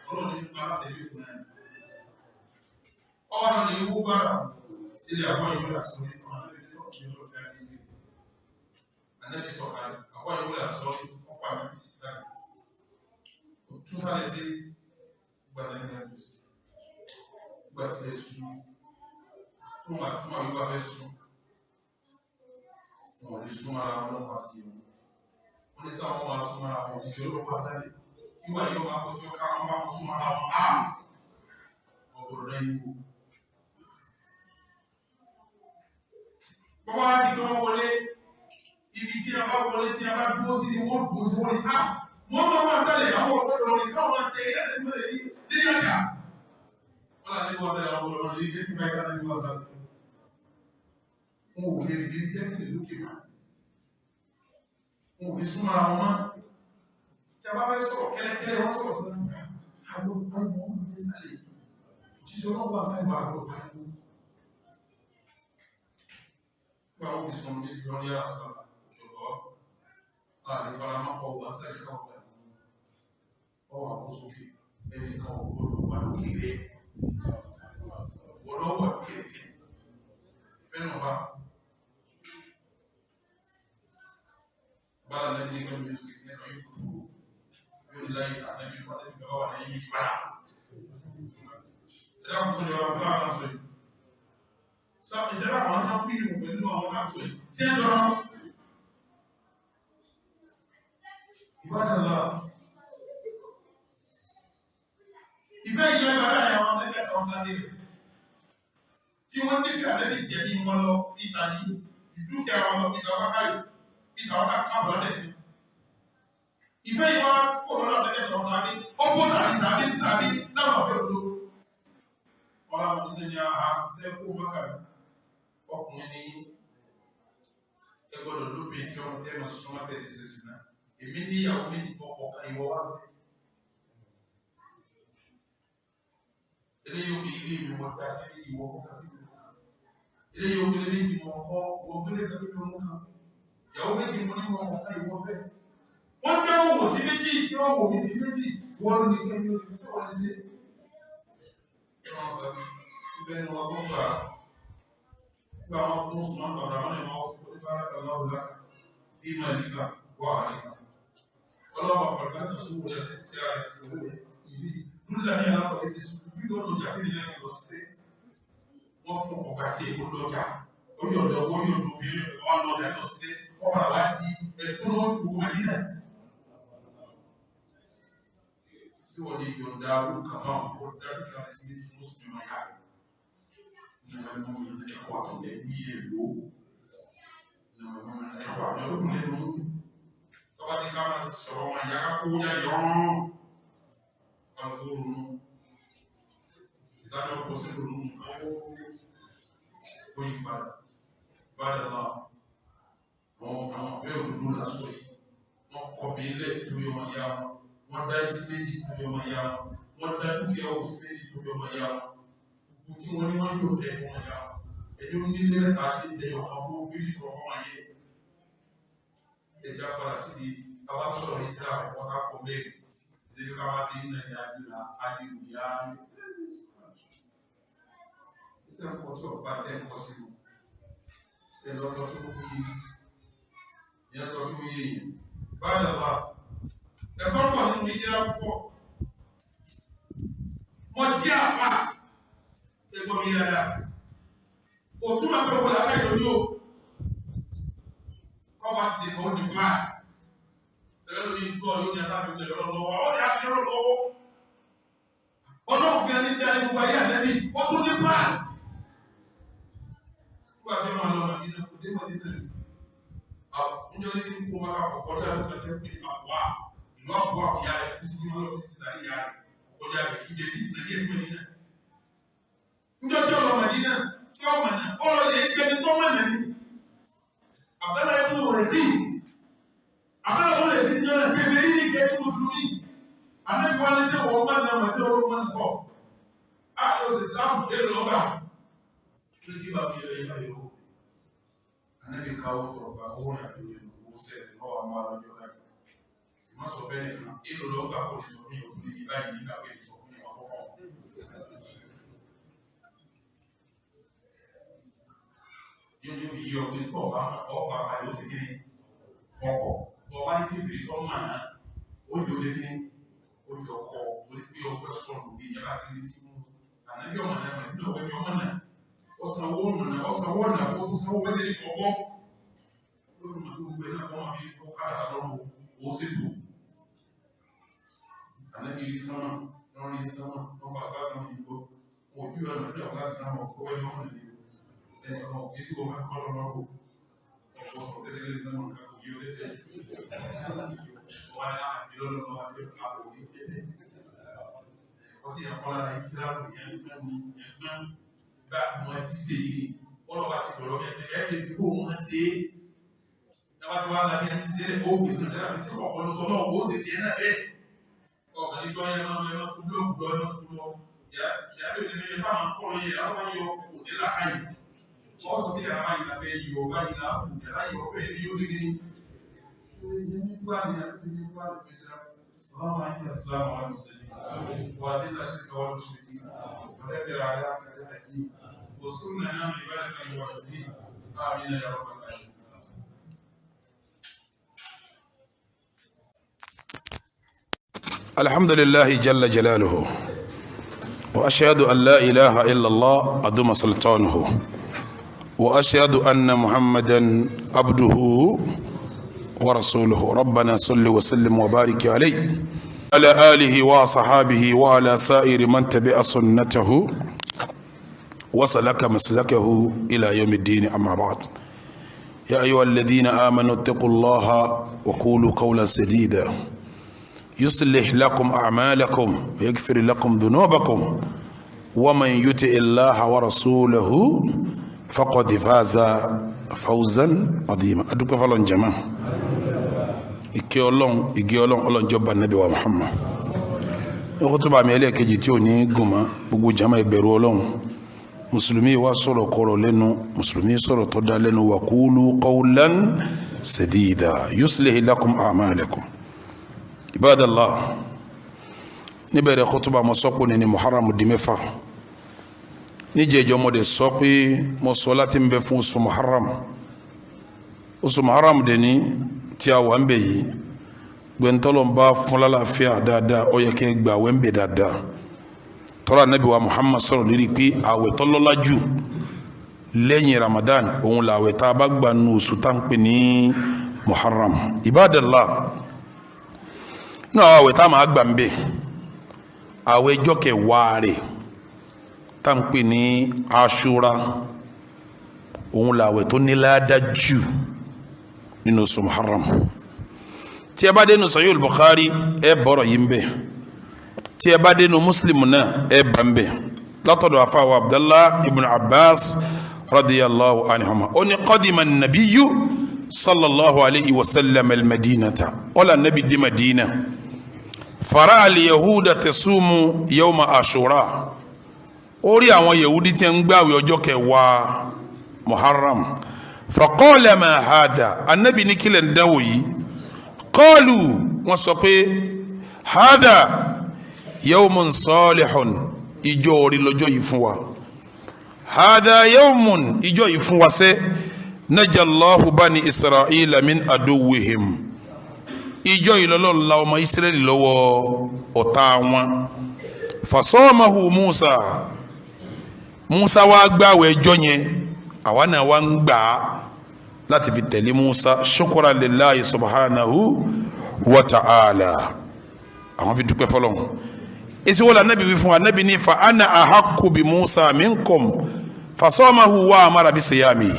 ọlọ́run ní aláṣẹ yóò ti náà. Ọ̀rọ̀ ni ewu bára sílẹ̀ àwọn ìwé àsọ̀rí kan ànábì ní tọ́kì ní ọlọ́fẹ́ àbí sí. Ànábì sọ̀kalẹ̀ àwọn ìwé àsọ̀rí ọkọ̀ ànábì sì sáré. Tún sáré sí gbà náà ní àjò sí. Gbà tilẹ̀ sùn tó máa fún àwọn ìwà fẹ́ sùn. Wọn ò ní súnmọ́ ara wọn lọ́pàá àti ìwọ̀n. Wọ́n ní sáwọn máa súnmọ́ ara wọn òṣìṣẹ́ olóòpàá sáré tí wà yóò máa kó tí ó ká wọn bá wọn súnmọ́ ara wọn á ọ̀gbọ̀rọ̀ rẹ̀ yíwo. Bọ́bá wá di pé wọ́n wọlé ibi tí a bá wọlé tí a bá dúró sí ni wọ́n dúró sí wọ́n ní á wọ́n máa wá sálẹ̀ àwọn ọ̀gbọ̀rọ̀ rẹ̀ káwọn máa tẹ̀lé àtẹ̀lé ní ní àjà. Wọ́n là ní wọ́n sálẹ̀ àwọn ọ̀gbọ̀rọ̀ rẹ̀ ní báyìí ká ní wọ́n sálẹ̀. Wọn ò lè rí jẹ́kìlì lókè máa. Wọn ò lè súnmọ́ ara wọn mọ́. Tí a bá fẹ́ sọ̀rọ̀ kẹ́lẹ́kẹ́lẹ́ wọ́n sọ̀rọ̀ sí wọn. Àwọn ọmọ ọmọ fẹ́ sálẹ̀ yìí. Òjíṣẹ́ ọlọ́run wà sálẹ̀ wà fún ọ̀pá ẹ̀kọ́. Gba àwọn òbí sọ̀rọ̀ ní ìjọ yára sọ̀rọ̀ ṣọ̀gbọ́. A lè fara mọ́ kọ́ wà sálẹ̀ káwọn gbà ní ọwọ́ àkóso ẹnì kan ò gbọdọ̀ wà lókè rẹ̀. Wọ́n lọ́wọ́ lókè rẹ̀. Ìfẹ́ náà bá. Bala nabi ni kan music ne ayi kutu yóò ní láyé ànábi wà lẹ́yìn kan wà lẹ́yìn ìgbà. Ẹ̀dá kò sọ̀rọ̀ àwọn ọ̀gá àwọn sọ̀rọ̀ yìí. Sọ ìjọba àwọn náà pín ìwọ̀n pẹ̀lú àwọn náà sọ̀rọ̀ yìí. Tí ẹ lọ. Ìbádàlá. Ìfẹ́ yìí lọ́gbà láàrin àwọn ọmọdé kan sáré rẹ̀. Tí wọ́n nífẹ̀ẹ́ àlẹ́ jẹ̀bi wọn lọ ìtàní, dúkìá wọn lọ ìtàwákàlì ìtàwọn náà káàbọ̀ lọ́tẹ̀kẹ́. Ìfẹ́ yìí wá kó lọ́dọ̀ àtẹ́kẹ́ tọ̀ sáré, ó kó sàbí sàbí sàbí láwọn ọ̀fẹ́ òdo. Wọ́n láwọn nínú ní àhá sẹ́kù mọ́kàlá. Ọkùnrin ní ẹ gbọ́dọ̀ lóbi tí wọ́n tẹ́ máa súnmọ́ tẹ̀lé sísìn náà. Èmi níyàwó méjì ọkọ̀ kan ìwọ wá fẹ́. Eléyìí òbí ilé mi wọ́n dá sí méjì wọ́n kọ́ kàbí mi. Eléyìí òbí ilé méjì wọ́n kọ́ wọ́n gbélé kàbí mi wọ́n kàn ìyàwó méjì mo ní wọn ọ̀kan ìwọ fẹ́. Wọ́n dá òwò sí méjì ní ọ̀wọ̀ mi di méjì wọ́n ní kẹ́mi ó ti fẹ́ wọ́n lè ṣe. Ẹ máa sọ ibẹ̀ ni wọ́n gbọ́ gbà gba àwọn fún oṣù náà tàbí àwọn ìmọ̀ ọkọ̀ ní bára kàlá ọ̀la bí mà nígbà wà nígbà. Ọlọ́wọ́ àfàlùkà tó sówó rẹ̀ àti kíkẹ́ rẹ̀ ti owó rẹ̀ ìbí lúlà ní alákọ̀ọ́ ibi sùn bí wọ́n lọ́jà fún ìlẹ́nu lọ sí wọ́n fún ọ̀gá tí èkó lọ́jà ó yọ̀dọ̀ owó yọ̀dọ̀ obìnrin wọn lọ́jà lọ sí wọ́n padà wá di ẹni tó lọ́wọ́ tó gbogbo Màdínà. Sí wọ́n lè yọ̀ǹda orúkọ máa ń kó dárúkọ rẹ̀ sí méjì fún oṣù mẹ́wàá yá rẹ̀. Ìnáwó ẹ̀mọ́ mi ẹ̀kọ́ àtọ̀lẹ̀ ní èlò. Ìnáwó ẹ̀mọ́ mi ẹ̀kọ́ àtọ̀lẹ̀ ó dùn lẹ́nu. Tọ́ba ní ká máa sọ̀rọ̀ wọn ìyá ká kówó jáde rọ́rùn. Kálukú ronú. Ìdájọ́ kó sí ronú owó ó yí padà. Báyìí lọ àwọn àwọn ọ̀fẹ́ òdòdó lásọ yìí wọ́n kọ̀bí ilẹ̀ torí ọmọ ìyá wọn wọ́n dá sí méjì torí ọmọ ìyá wọn wọ́n dá dúkìá owó sí méjì torí ọmọ ìyá wọn gbogbo tí wọ́n ní wọ́n yóò lẹ̀ fún ọmọ ìyá wọn ẹni ó ní lẹ́tà ilẹ̀ ọ̀kan fún méjì tó fún ọmọ yẹ ẹja padà síbi bàbá sọ̀rọ̀ yìí tí a kọ̀ ká kọ̀ bẹ́ẹ̀ ẹni ká wá sí iná ní ajílá ajílùyá ẹ̀ ń kọ́ tí ọ̀pá tẹ̀ ń kọ́ sí o ẹ̀ lọ́tọ̀ tó kú yìí ìyẹn tó tó yé yìí báyìí lọ ẹ̀kọ́ pọ̀ nínú ìjìlá púpọ̀ mo jẹ́ àfà ẹ̀gbọ́n mi dáadáa kò túmọ̀ pé kò láfẹ́ ìlú o kọ́ wá sí ọ̀ ní báyìí tẹ̀lé lórí gbọ́ yóò ní asáfi pẹ̀lú ọlọ́wọ́ ọ̀ yà á lọ́wọ́ ọlọ́run gan ní dáa gbogbo ayé àlẹ́bí ó tún ní báyìí nígbà tí wọ́n lọ Màdínà kò dé Màdínà rí njọ́ ní kó máa kà kọ̀kọ́ dá lóka tí ń pè ní àbúà ìlú àbúà ìyá rẹ̀ kú sí ní wọn lọ fi sàrí ìyá rẹ̀ kọjá rẹ̀ ibẹ̀ sí ìtìlẹ̀ díẹ̀ sí Màdínà. Njọ́ tí ọlọ Màdínà tí ọ mọ̀nà ọlọ lè gbẹni tó mọ̀nà ni Abdallah ibn Rafiq Abdallah ibn Rafiq njọ́ náà bèbè yìí ní kẹ́kẹ́ mùsùlùmí anabi wa ní sẹ́ wọ́n mọ̀nà mọ̀nà ọlọ́ mọ̀nà kọ́ a yóò ṣe Islam èlò ọgbà tó ti bá mi yọ ibà yòó anabi kawo tọrọ ba owó ní àdúgbò ní owó Sẹ́ẹ̀lì lọ́wọ́ àwọn alọ́jọ́ báyìí sì má sọ fẹ́ẹ́ nìkan èlò lọ́gbà kò ní sọ fún yòókù ní báyìí nígbà pé ní sọ fún yòókù àkọ́kọ́. Yóò ní òbí yọ pé tọ́ ọba ọ fara balẹ̀ ó sì kí ni ọkọ̀ ọba ní kékeré tó mà á ó jọ sí kí ni ó jọ kọ orí pé ọgbẹ́ sọ̀rọ̀ bí ìyá bá ti rí tí mú ànábì ọmọ náà mọ̀ nínú ọgbẹ́ ọmọ náà ọ̀sánwó ọ̀nà ọ̀sánwó ọ̀nà fún ọ̀sánwó wẹ́lẹ̀ ní ọgbọ́n lórí màá gbogbo ẹ̀ náà kọ́ máa fi kọ́ kára lọ́rùn ó sì tò ànábì rí sánmà wọ́n rí sánmà wọ́n bá bá sánmà yìí gbọ́ wọn ò bí ọ̀nà nígbà wọn láti sánmà ọkọ̀ wẹ́lẹ̀ ọ̀nà ní ẹnì kan kì í sí wọn máa kọ́ lọ́rùn ọkọ̀ sọ̀rọ̀ tẹ́lẹ̀ lé sánmà nǹkan kò yí ọ lẹ́tẹ̀ wọn á àbí lọ́nà wọn àti àbò ní tẹ́tẹ́ ọtí yẹn kọ́ lára ìtura kò yẹn gbọ́n ní yẹn gbọ́n bá wọn ti ṣe yìí wọn lọ́ba ti dọ̀rọ̀ bí ẹ ti ẹ lè dúró wọn ṣe é dábàá tí wọn á bí ẹ ti ṣe é ó gbèsè ṣe àfi sí ọ̀pọ̀ lọ́tọ̀ náà ó sì tiẹ̀ náà bẹ́ẹ̀ ọkàn ní gbọ́n yẹn máa ń lọ kú lọ́kù lọ lọ́kù lọ yà ló ní ẹyẹ sáà máa ń kọ́ yẹ yàrá máa yọ kò ní làákàyè wọ́n sọ pé yàrá báyìí la fẹ́ yọ báyìí la kù yàrá yọ fẹ́ ní yóò ṣe kí ni. اللهم اعز الاسلام والمسلمين واذل الشرك والمشركين ودمر اعداءك اعداء الدين وانصرنا امام عبادك الموحدين امين يا رب العالمين. الحمد لله جل جلاله، وأشهد أن لا إله إلا الله أدوم سلطانه، وأشهد أن محمدا عبده ورسوله. ربنا صل وسلم وبارك عليه على آله وصحابه وعلى سائر من تبع سنته وسلك مسلكه إلى يوم الدين. أما بعد، يا أيها الذين آمنوا اتقوا الله وقولوا قولا سديدا يصلح لكم أعمالكم ويغفر لكم ذنوبكم، ومن يطع الله ورسوله فقد فاز فوزا عظيما. أدوك فلان جماعة ìkẹ́ Ọlọ́run ìgẹ́ Ọlọ́run Ọlọ́run jọba Nábì wa Muhammad. Ní kútúbà mi ẹlẹ́ẹ̀kejì tí ò ní gùnmọ́, gbogbo jama ìbẹ̀rù Ọlọ́run. Mùsùlùmí wa sọ̀rọ̀ kọ̀rọ̀ lẹ́nu, mùsùlùmí sọ̀rọ̀ tó dá lẹ́nu. Wa qulu qawlan sadida yuslih lakum a'malakum. Ibadallah, níbẹ̀rẹ̀ kútúbà mo sọ pé ní Muharram di mẹ́fà. Níjẹ̀jọ́ mo dẹ̀ sọ pé mo sọ láti ń bẹ fún oṣù Muharram. Oṣù Muharram dẹ̀ ní tí a wà ń bẹ yìí, gbẹ̀ntọ́lọ̀ ń bá fún lálàáfíà dáadáa, ó yẹ kẹ́ gbà wẹ́ ń bẹ dáadáa. Tọ́lá Nábì wa Muhammad sọ̀rọ̀ lérí pé àwẹ̀ tó lọ́lá jù lẹ́yìn Ramadan òun làwẹ̀ tá a bá gbà nù oṣù tá ń pè ní Muharram. Ibadallah, nínú àwọn àwẹ̀ tá a máa gbà ń bẹ, àwẹ̀ ọjọ́ kẹwàá rẹ̀ tá ń pè ní Ashura, òun làwẹ̀ tó ní láádá jù nínú oṣù Muharram. Tí ẹ bá dénú Sahih Bukhari ẹ bọ̀rọ̀ yìí ń bẹ, tí ẹ bá dénú Muslim náà ẹ bá ń bẹ, látọ̀dọ̀ àfàwọ̀ Abdallah ibn Abbas radiyallahu anhuma. Ó ní qadima nabiyu sallallahu alayhi wa sallam al-madinata, ọlá nabi di Madina, fara al-yahuda tasumu yawma Ashura. Ó rí àwọn yahudi tí ń gbààwẹ̀ ọjọ́ kẹwàá Muharram. Faqala ma hada, anabi ní kílẹ̀ ń dánwò yìí? Qalu, wọ́n sọ pé hada yawmun salihun, ìjọ orí lọ́jọ́ yìí fún wa. Hada yawmun, ìjọ yìí fún wa sẹ́, najallahu bani isra'ila min aduwwihim, ìjọ yìí lọ́lọ́run la ọmọ Israẹli lọ́wọ́ ọ̀tá wọn. Fasamahu Musa, Musa wá gbààwẹ̀ ọjọ́ yẹn, àwa náà wá ń gbà á láti fi tẹ̀lé Musa. Shukran lillahi subhanahu wa ta'ala, àwọn fi dúpẹ́ fọlọ́hún. Èsì wọ́n la anabi wí fún wa? Anabi ní fa ana ahaqqu bi Musa minkum fasamahu wa amara bi siyami.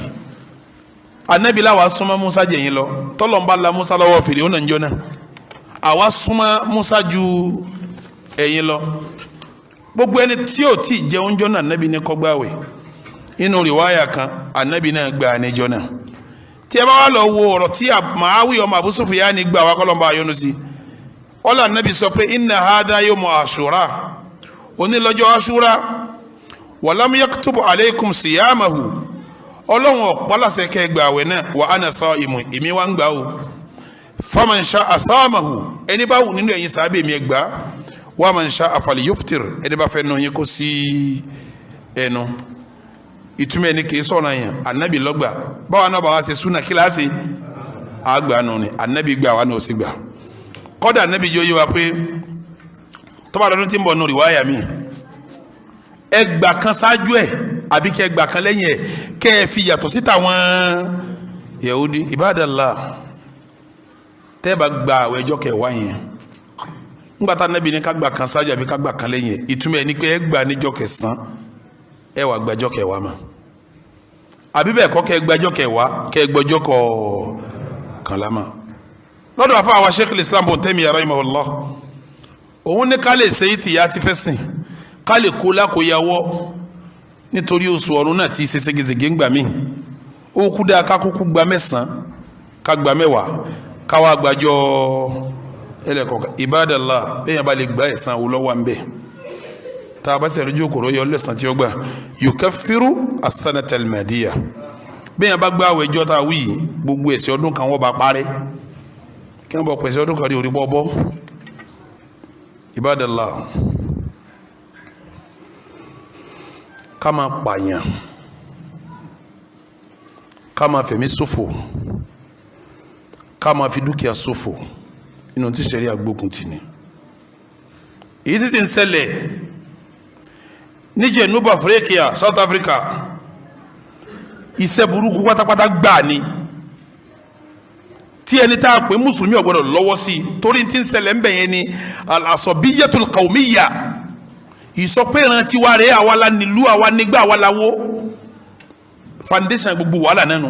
Anabi la wa súnmọ́ Musa jẹ̀yìn lọ, tọ́lọ́mbà la Musa lọ́wọ́ fèrè ó nà ń jọ náà, àwa súnmọ́ Musa ju ẹ̀yin lọ. Gbogbo ẹni tí ò tí jẹun jọ náà anabi ní kó gbààwẹ̀. Inú rìwáyà kan anabi náà gba àníjọ náà. Tí ẹ bá wà lọ wo ọ̀rọ̀ tí Muawiya ọmọ Abu Sufyan gbà wá kọ́lọ́mbà ayọ́nu sí, ọlọ́ anabi sọ pé inna hadha yawmu Ashura, onílọ́jọ́ Ashura, walam yaktubu alaykum siyamahu, Ọlọ́run ọ̀pá láṣẹ kẹ́ gbà àwẹ̀ náà, wa ana sa'imun, èmi wá ń gbà o. Faman sha'a samahu, ẹni bá wù nínú ẹ̀yin sàábẹ̀ mi ẹ̀ gbà. Wa man sha'a falyuftir, ẹni bá fẹ́ nù yín kó sí ẹnu. Ìtumọ̀ ẹni kì í sọ̀rọ̀ yẹn, anabi lọ́gbà. Báwa náà bá wa ṣe súnà kíláàsì àgbà nù ni, anabi gbà wa náà ó sì gbà. Kọ́dà anabi yóò yé wa pé tọ́ba lọ́dún tí ń bọ̀ nù rìwáyà mi, ẹgbà kan ṣáájú ẹ̀ àbí kẹ́ ẹgbà kan lẹ́yìn ẹ̀ kẹ́ ẹ fi yàtọ̀ síta wọn Yahudi. Ibadallah, tẹ́ ẹ bá gba àwọn ẹjọ́ kẹwàá yẹn, ńgbà tá anabi ní ká gbà kan ṣáájú àbí ká gbà kan lẹ́yìn ẹ̀, ìtumọ̀ ẹ̀ ni pé ẹ gbà níjọ́ kẹsàn-án, ẹ wà gbàjọ́ kẹwàá mọ́, àbí bẹ́ẹ̀ kọ́ kẹ́ gbàjọ́ kẹwàá kẹ́ gbọ́jọ́ kọ̀ọ̀kànlá mọ́. Lọ́dọ̀ àfa àwa Sheikh Islam Ibn Taymiyyah rahimahullah, òun ní ká lè ṣe é tìyà ti fẹ́ sìn, ká lè kó lákòyàwó nítorí oṣù ọ̀run náà ti ṣe ségesège ń gbà mí. Ó kú dáa ká kúkú gba mẹ́sàn-án, ká gba mẹ́wàá, ká wá gbàjọ́ ẹlẹ́kọ̀ọ́kan. Ibadallah, bẹ́ẹ̀ yẹn bá lè gba ẹ̀san wo lọ́wọ́ ń bẹ̀, tá a bá sẹ̀rẹ̀ ojú òkòrò yọ lẹ́sàn tí ó gbà, yukaffiru as-sanata al-madiyya. Bẹ́ẹ̀ yẹn bá gbá àwẹ̀ ẹjọ́ tá a wí yìí, gbogbo ẹ̀ṣẹ̀ ọdún kan wọ́n bá parẹ́, kí wọ́n bọ̀ pẹ̀sẹ̀ ọdún kan rí orí bọ́ bọ́. Ibadallah, ká máa pààyàn, ká máa fẹ̀mí ṣòfò, ká máa fi dúkìá ṣòfò, inú tí ṣẹ̀ríà gbógun tì ní. Èyí tí sì ń ṣẹlẹ̀ ní Jẹ̀núbà Áfíríkà, South Africa, iṣẹ́ burúkú pátápátá gbà ni tí ẹni tá a pè mùsùlùmí ò gbọdọ̀ lọ́wọ́ sí i, torí tí ń ṣẹlẹ̀ ń bẹ̀ yẹn ni al-asabiyyatul qawmiyya, ìsọpẹ́ran tiwa rẹ̀, àwa la nílùú, àwa nígbà, àwa la wó, foundation gbogbo wàhálà nánu.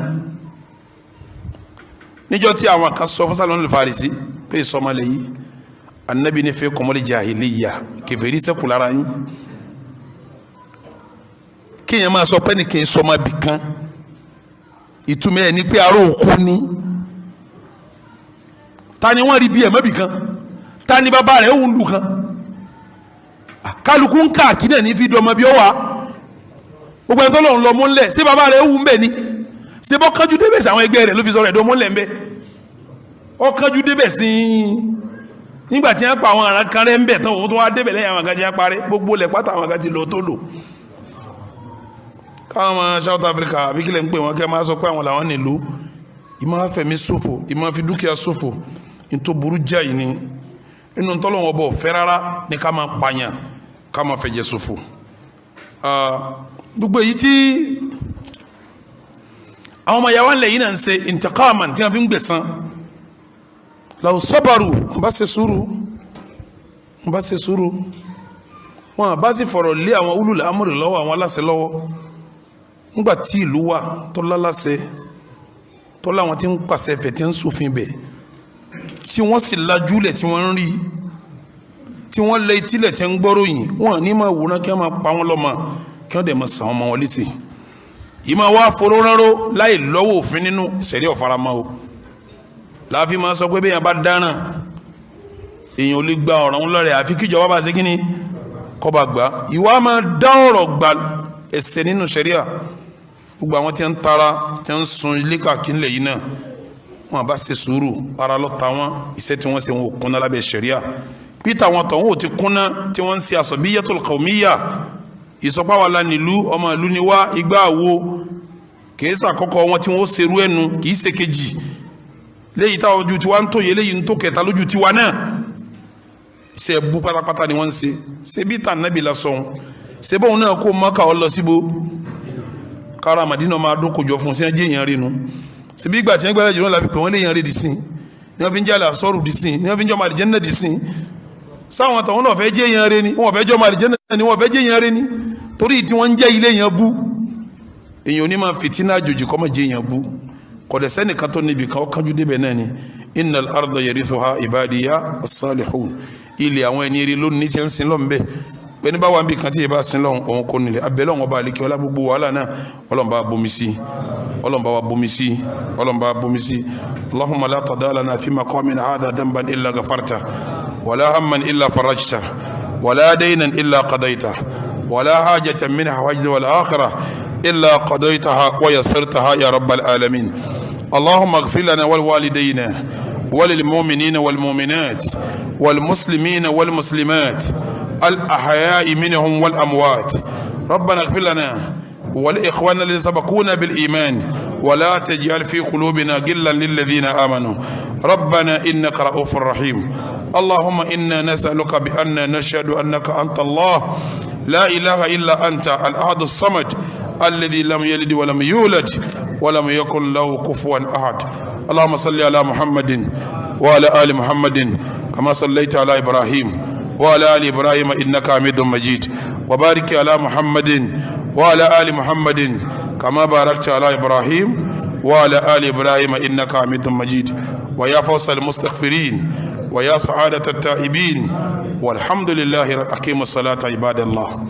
Níjọ́ tí àwọn kan sọ fún Salman al-Farisi pé ìsọmọlẹ̀ yìí, anabi ní fẹ́ kọ́mọ́lẹ̀ jahiliya, kèfèrí sẹ́kù lára yín. Kéèyàn máa sọ pé ní kí n sọmọ bì kan, ìtumọ̀ ẹ̀ ní pé aró òkú ni. Ta ni wọ́n rí bí ẹ̀ mọ́bì kan? Ta ni bàbá rẹ̀ ń lù kan? Kálukú ń káàkiri náà ní fi dọmọ bí ó wà. Gbogbo ẹni tó lòun lọ mú ńlẹ̀, ṣé bàbá rẹ̀ ń wù ń bẹ̀ ni? Ṣé bọ́ kánjú débẹ̀ sí àwọn ẹgbẹ́ rẹ̀ ló fi sọ̀rọ̀ ẹ̀dọ́ mú ńlẹ̀ ń bẹ̀? Ó kánjú débẹ̀ sí nígbà tí wọ́n pa àwọn ará kan rẹ̀ ń bẹ̀ tán, òun tó wá débẹ̀ lẹ́yìn àwọn kan tí wọ́n parẹ́, gbogbo lẹ̀ pátá àwọn kan ti lọ tó lò. Káwọn ọmọ South Africa àbí kílẹ̀ ń pè wọ́n, kẹ́ máa sọ pé àwọn làwọn nílùú. Ìmọ̀ afẹ́mi ṣòfò, ìmọ̀ fi dúkìá ṣòfò, nítorí burú jáì ni. Inú tọ́lọ́wọ́n bọ̀ fẹ́ rárá ní ká máa pààyàn, ká máa fẹ̀jẹ̀ ṣòfò. Gbogbo èyí tí àwọn ọmọ yàrá ńlẹ̀ yìí náà ń ṣe intiqaman tí wọ́n fi ń gbẹ̀san. Law sabaru, wọ́n bá ṣe sùúrù, wọ́n bá ṣe sùúrù, wọ́n bá sì fọ̀rọ̀ lé àwọn ulul amri lọ́wọ́, àwọn aláṣẹ lọ́wọ́. Ńgbà tí ìlú wà tó láláṣẹ, tó láwọn tí ń pàṣẹ fẹ̀, tí ń ṣòfin bẹ̀, tí wọ́n sì lajúlẹ̀, tí wọ́n ń rí, tí wọ́n lé etílẹ̀, tí ń gbọ́ròyìn, wọ́n ní máa wòran kí wọ́n máa pa wọ́n lọ́mọ, kí wọ́n dẹ̀ máa sàn wọ́n mọ́ wọn léṣe. Yìí máa wá foróránró láì lọ́wọ́ òfin nínú ṣẹ̀rí ọ̀faramọ́ o. Láàfin máa sọ pé bẹ́ẹ̀ yẹn bá dáràn, èèyàn ò lè gba ọ̀ràn ńlọrẹ̀ àfi kíjọba bá ṣe kíni kọ́ bá gbà. Ìwà máa dá ọ̀rọ̀ gbà ẹ̀ṣẹ̀ nínú ṣẹ̀ríà. Gbogbo àwọn tí ń tara, tí ń sun ilé káàkiri ńlẹ̀ yìí náà, wọn bá ṣe sùúrù, ara ló ta wọn, iṣẹ́ tí wọ́n ṣe wọn ò kúnná lábẹ́ ṣẹ̀ríà. Peter àwọn tọ̀hún ò ti kúnná tí wọ́n ń ṣe asabiyyatul qawmiyya, ìsọpá wa la nílùú, ọmọ ìlú ni wá, igbá àwo, kìí ṣàkọ́kọ́ wọn tí wọ́n ṣerú ẹnu, kìí ṣe kejì. Léyìí táwọn ojú tiwa ń tó yẹ, léyìí ń tó kẹta lójú tiwa náà. Iṣẹ́ bú pátápátá ni wọ́n ń ṣe. Ṣé bí tàn nábì la sọ̀hún? Ṣé bóun náà kó Mákà ọ lọ síbo? Kára Màdínà máa dún kòjọ fún un, sí ẹjẹ́ èèyàn rí nu. Ṣebí ìgbà tí wọ́n gbẹ́rẹ́ jù náà la fi pè wọ́n léèyàn rí di sí, ni wọ́n fi ń jẹ́ àlàsọ́rù di sí, ni wọ́n fi ń jọ́ màlìjẹ́nà di sí. Sáwọn tọ̀hún náà fẹ́ jẹ́ èèyàn rí ni, wọ́n fẹ́ jọ́ màlìjẹ́nà ni, wọ́n fẹ́ jẹ́ èèyàn rí ni, torí tí wọ́n ń jẹ́ ilé èèyàn bú. Èèyàn onímọ̀ fìtínà àjòjì kọ́ mọ̀ jẹ́ èèyàn bú. Kọ̀dẹ̀sẹ́ nìkan tó níbi kan ó kánjú débẹ̀ náà ni. Innal arda yarithuha ibadiya as-salihun. Ilẹ̀ àwọn ẹni rí lónìí tí ń sin lọ́n bẹ́ẹ̀. Ẹni bá wà níbi kan tí yẹ bá sin lọ́hùn, òun kò nílẹ̀. Abẹ́lẹ́ ọ̀hún ọba àlekẹ́ ọlá gbogbo wàhálà náà, Ọlọ́run bá bomi sí, Ọlọ́run bá wa bomi sí, Ọlọ́run bá bomi sí. Allahumma la tada lana fi maqamina hadha dhanban illa ghafarta, wala hamman illa farajta, wala daynan illa qadayta, wala hajatan min hawaijina wal akhirah إلا قضيتها ويسرتها يا رب العالمين. اللهم اغفر لنا ولوالدينا وللمؤمنين والمؤمنات والمسلمين والمسلمات الأحياء منهم والأموات. ربنا اغفر لنا ولإخواننا الذين سبقونا بالإيمان ولا تجعل في قلوبنا غلا للذين آمنوا، ربنا إنك رؤوف رحيم. اللهم إنا نسألك بأن نشهد أنك أنت الله لا إله إلا أنت الأحد الصمد الذي لم يلد ولم يولد ولم يكن له كفوا أحد. اللهم صل على محمد وعلى آل محمد كما صليت على إبراهيم وعلى آل إبراهيم إنك حميد مجيد، وبارك على محمد وعلى آل محمد كما باركت على إبراهيم وعلى آل إبراهيم إنك حميد مجيد. ويا فوز المستغفرين ويا سعادة التائبين، والحمد لله. أقيموا الصلاة عباد الله.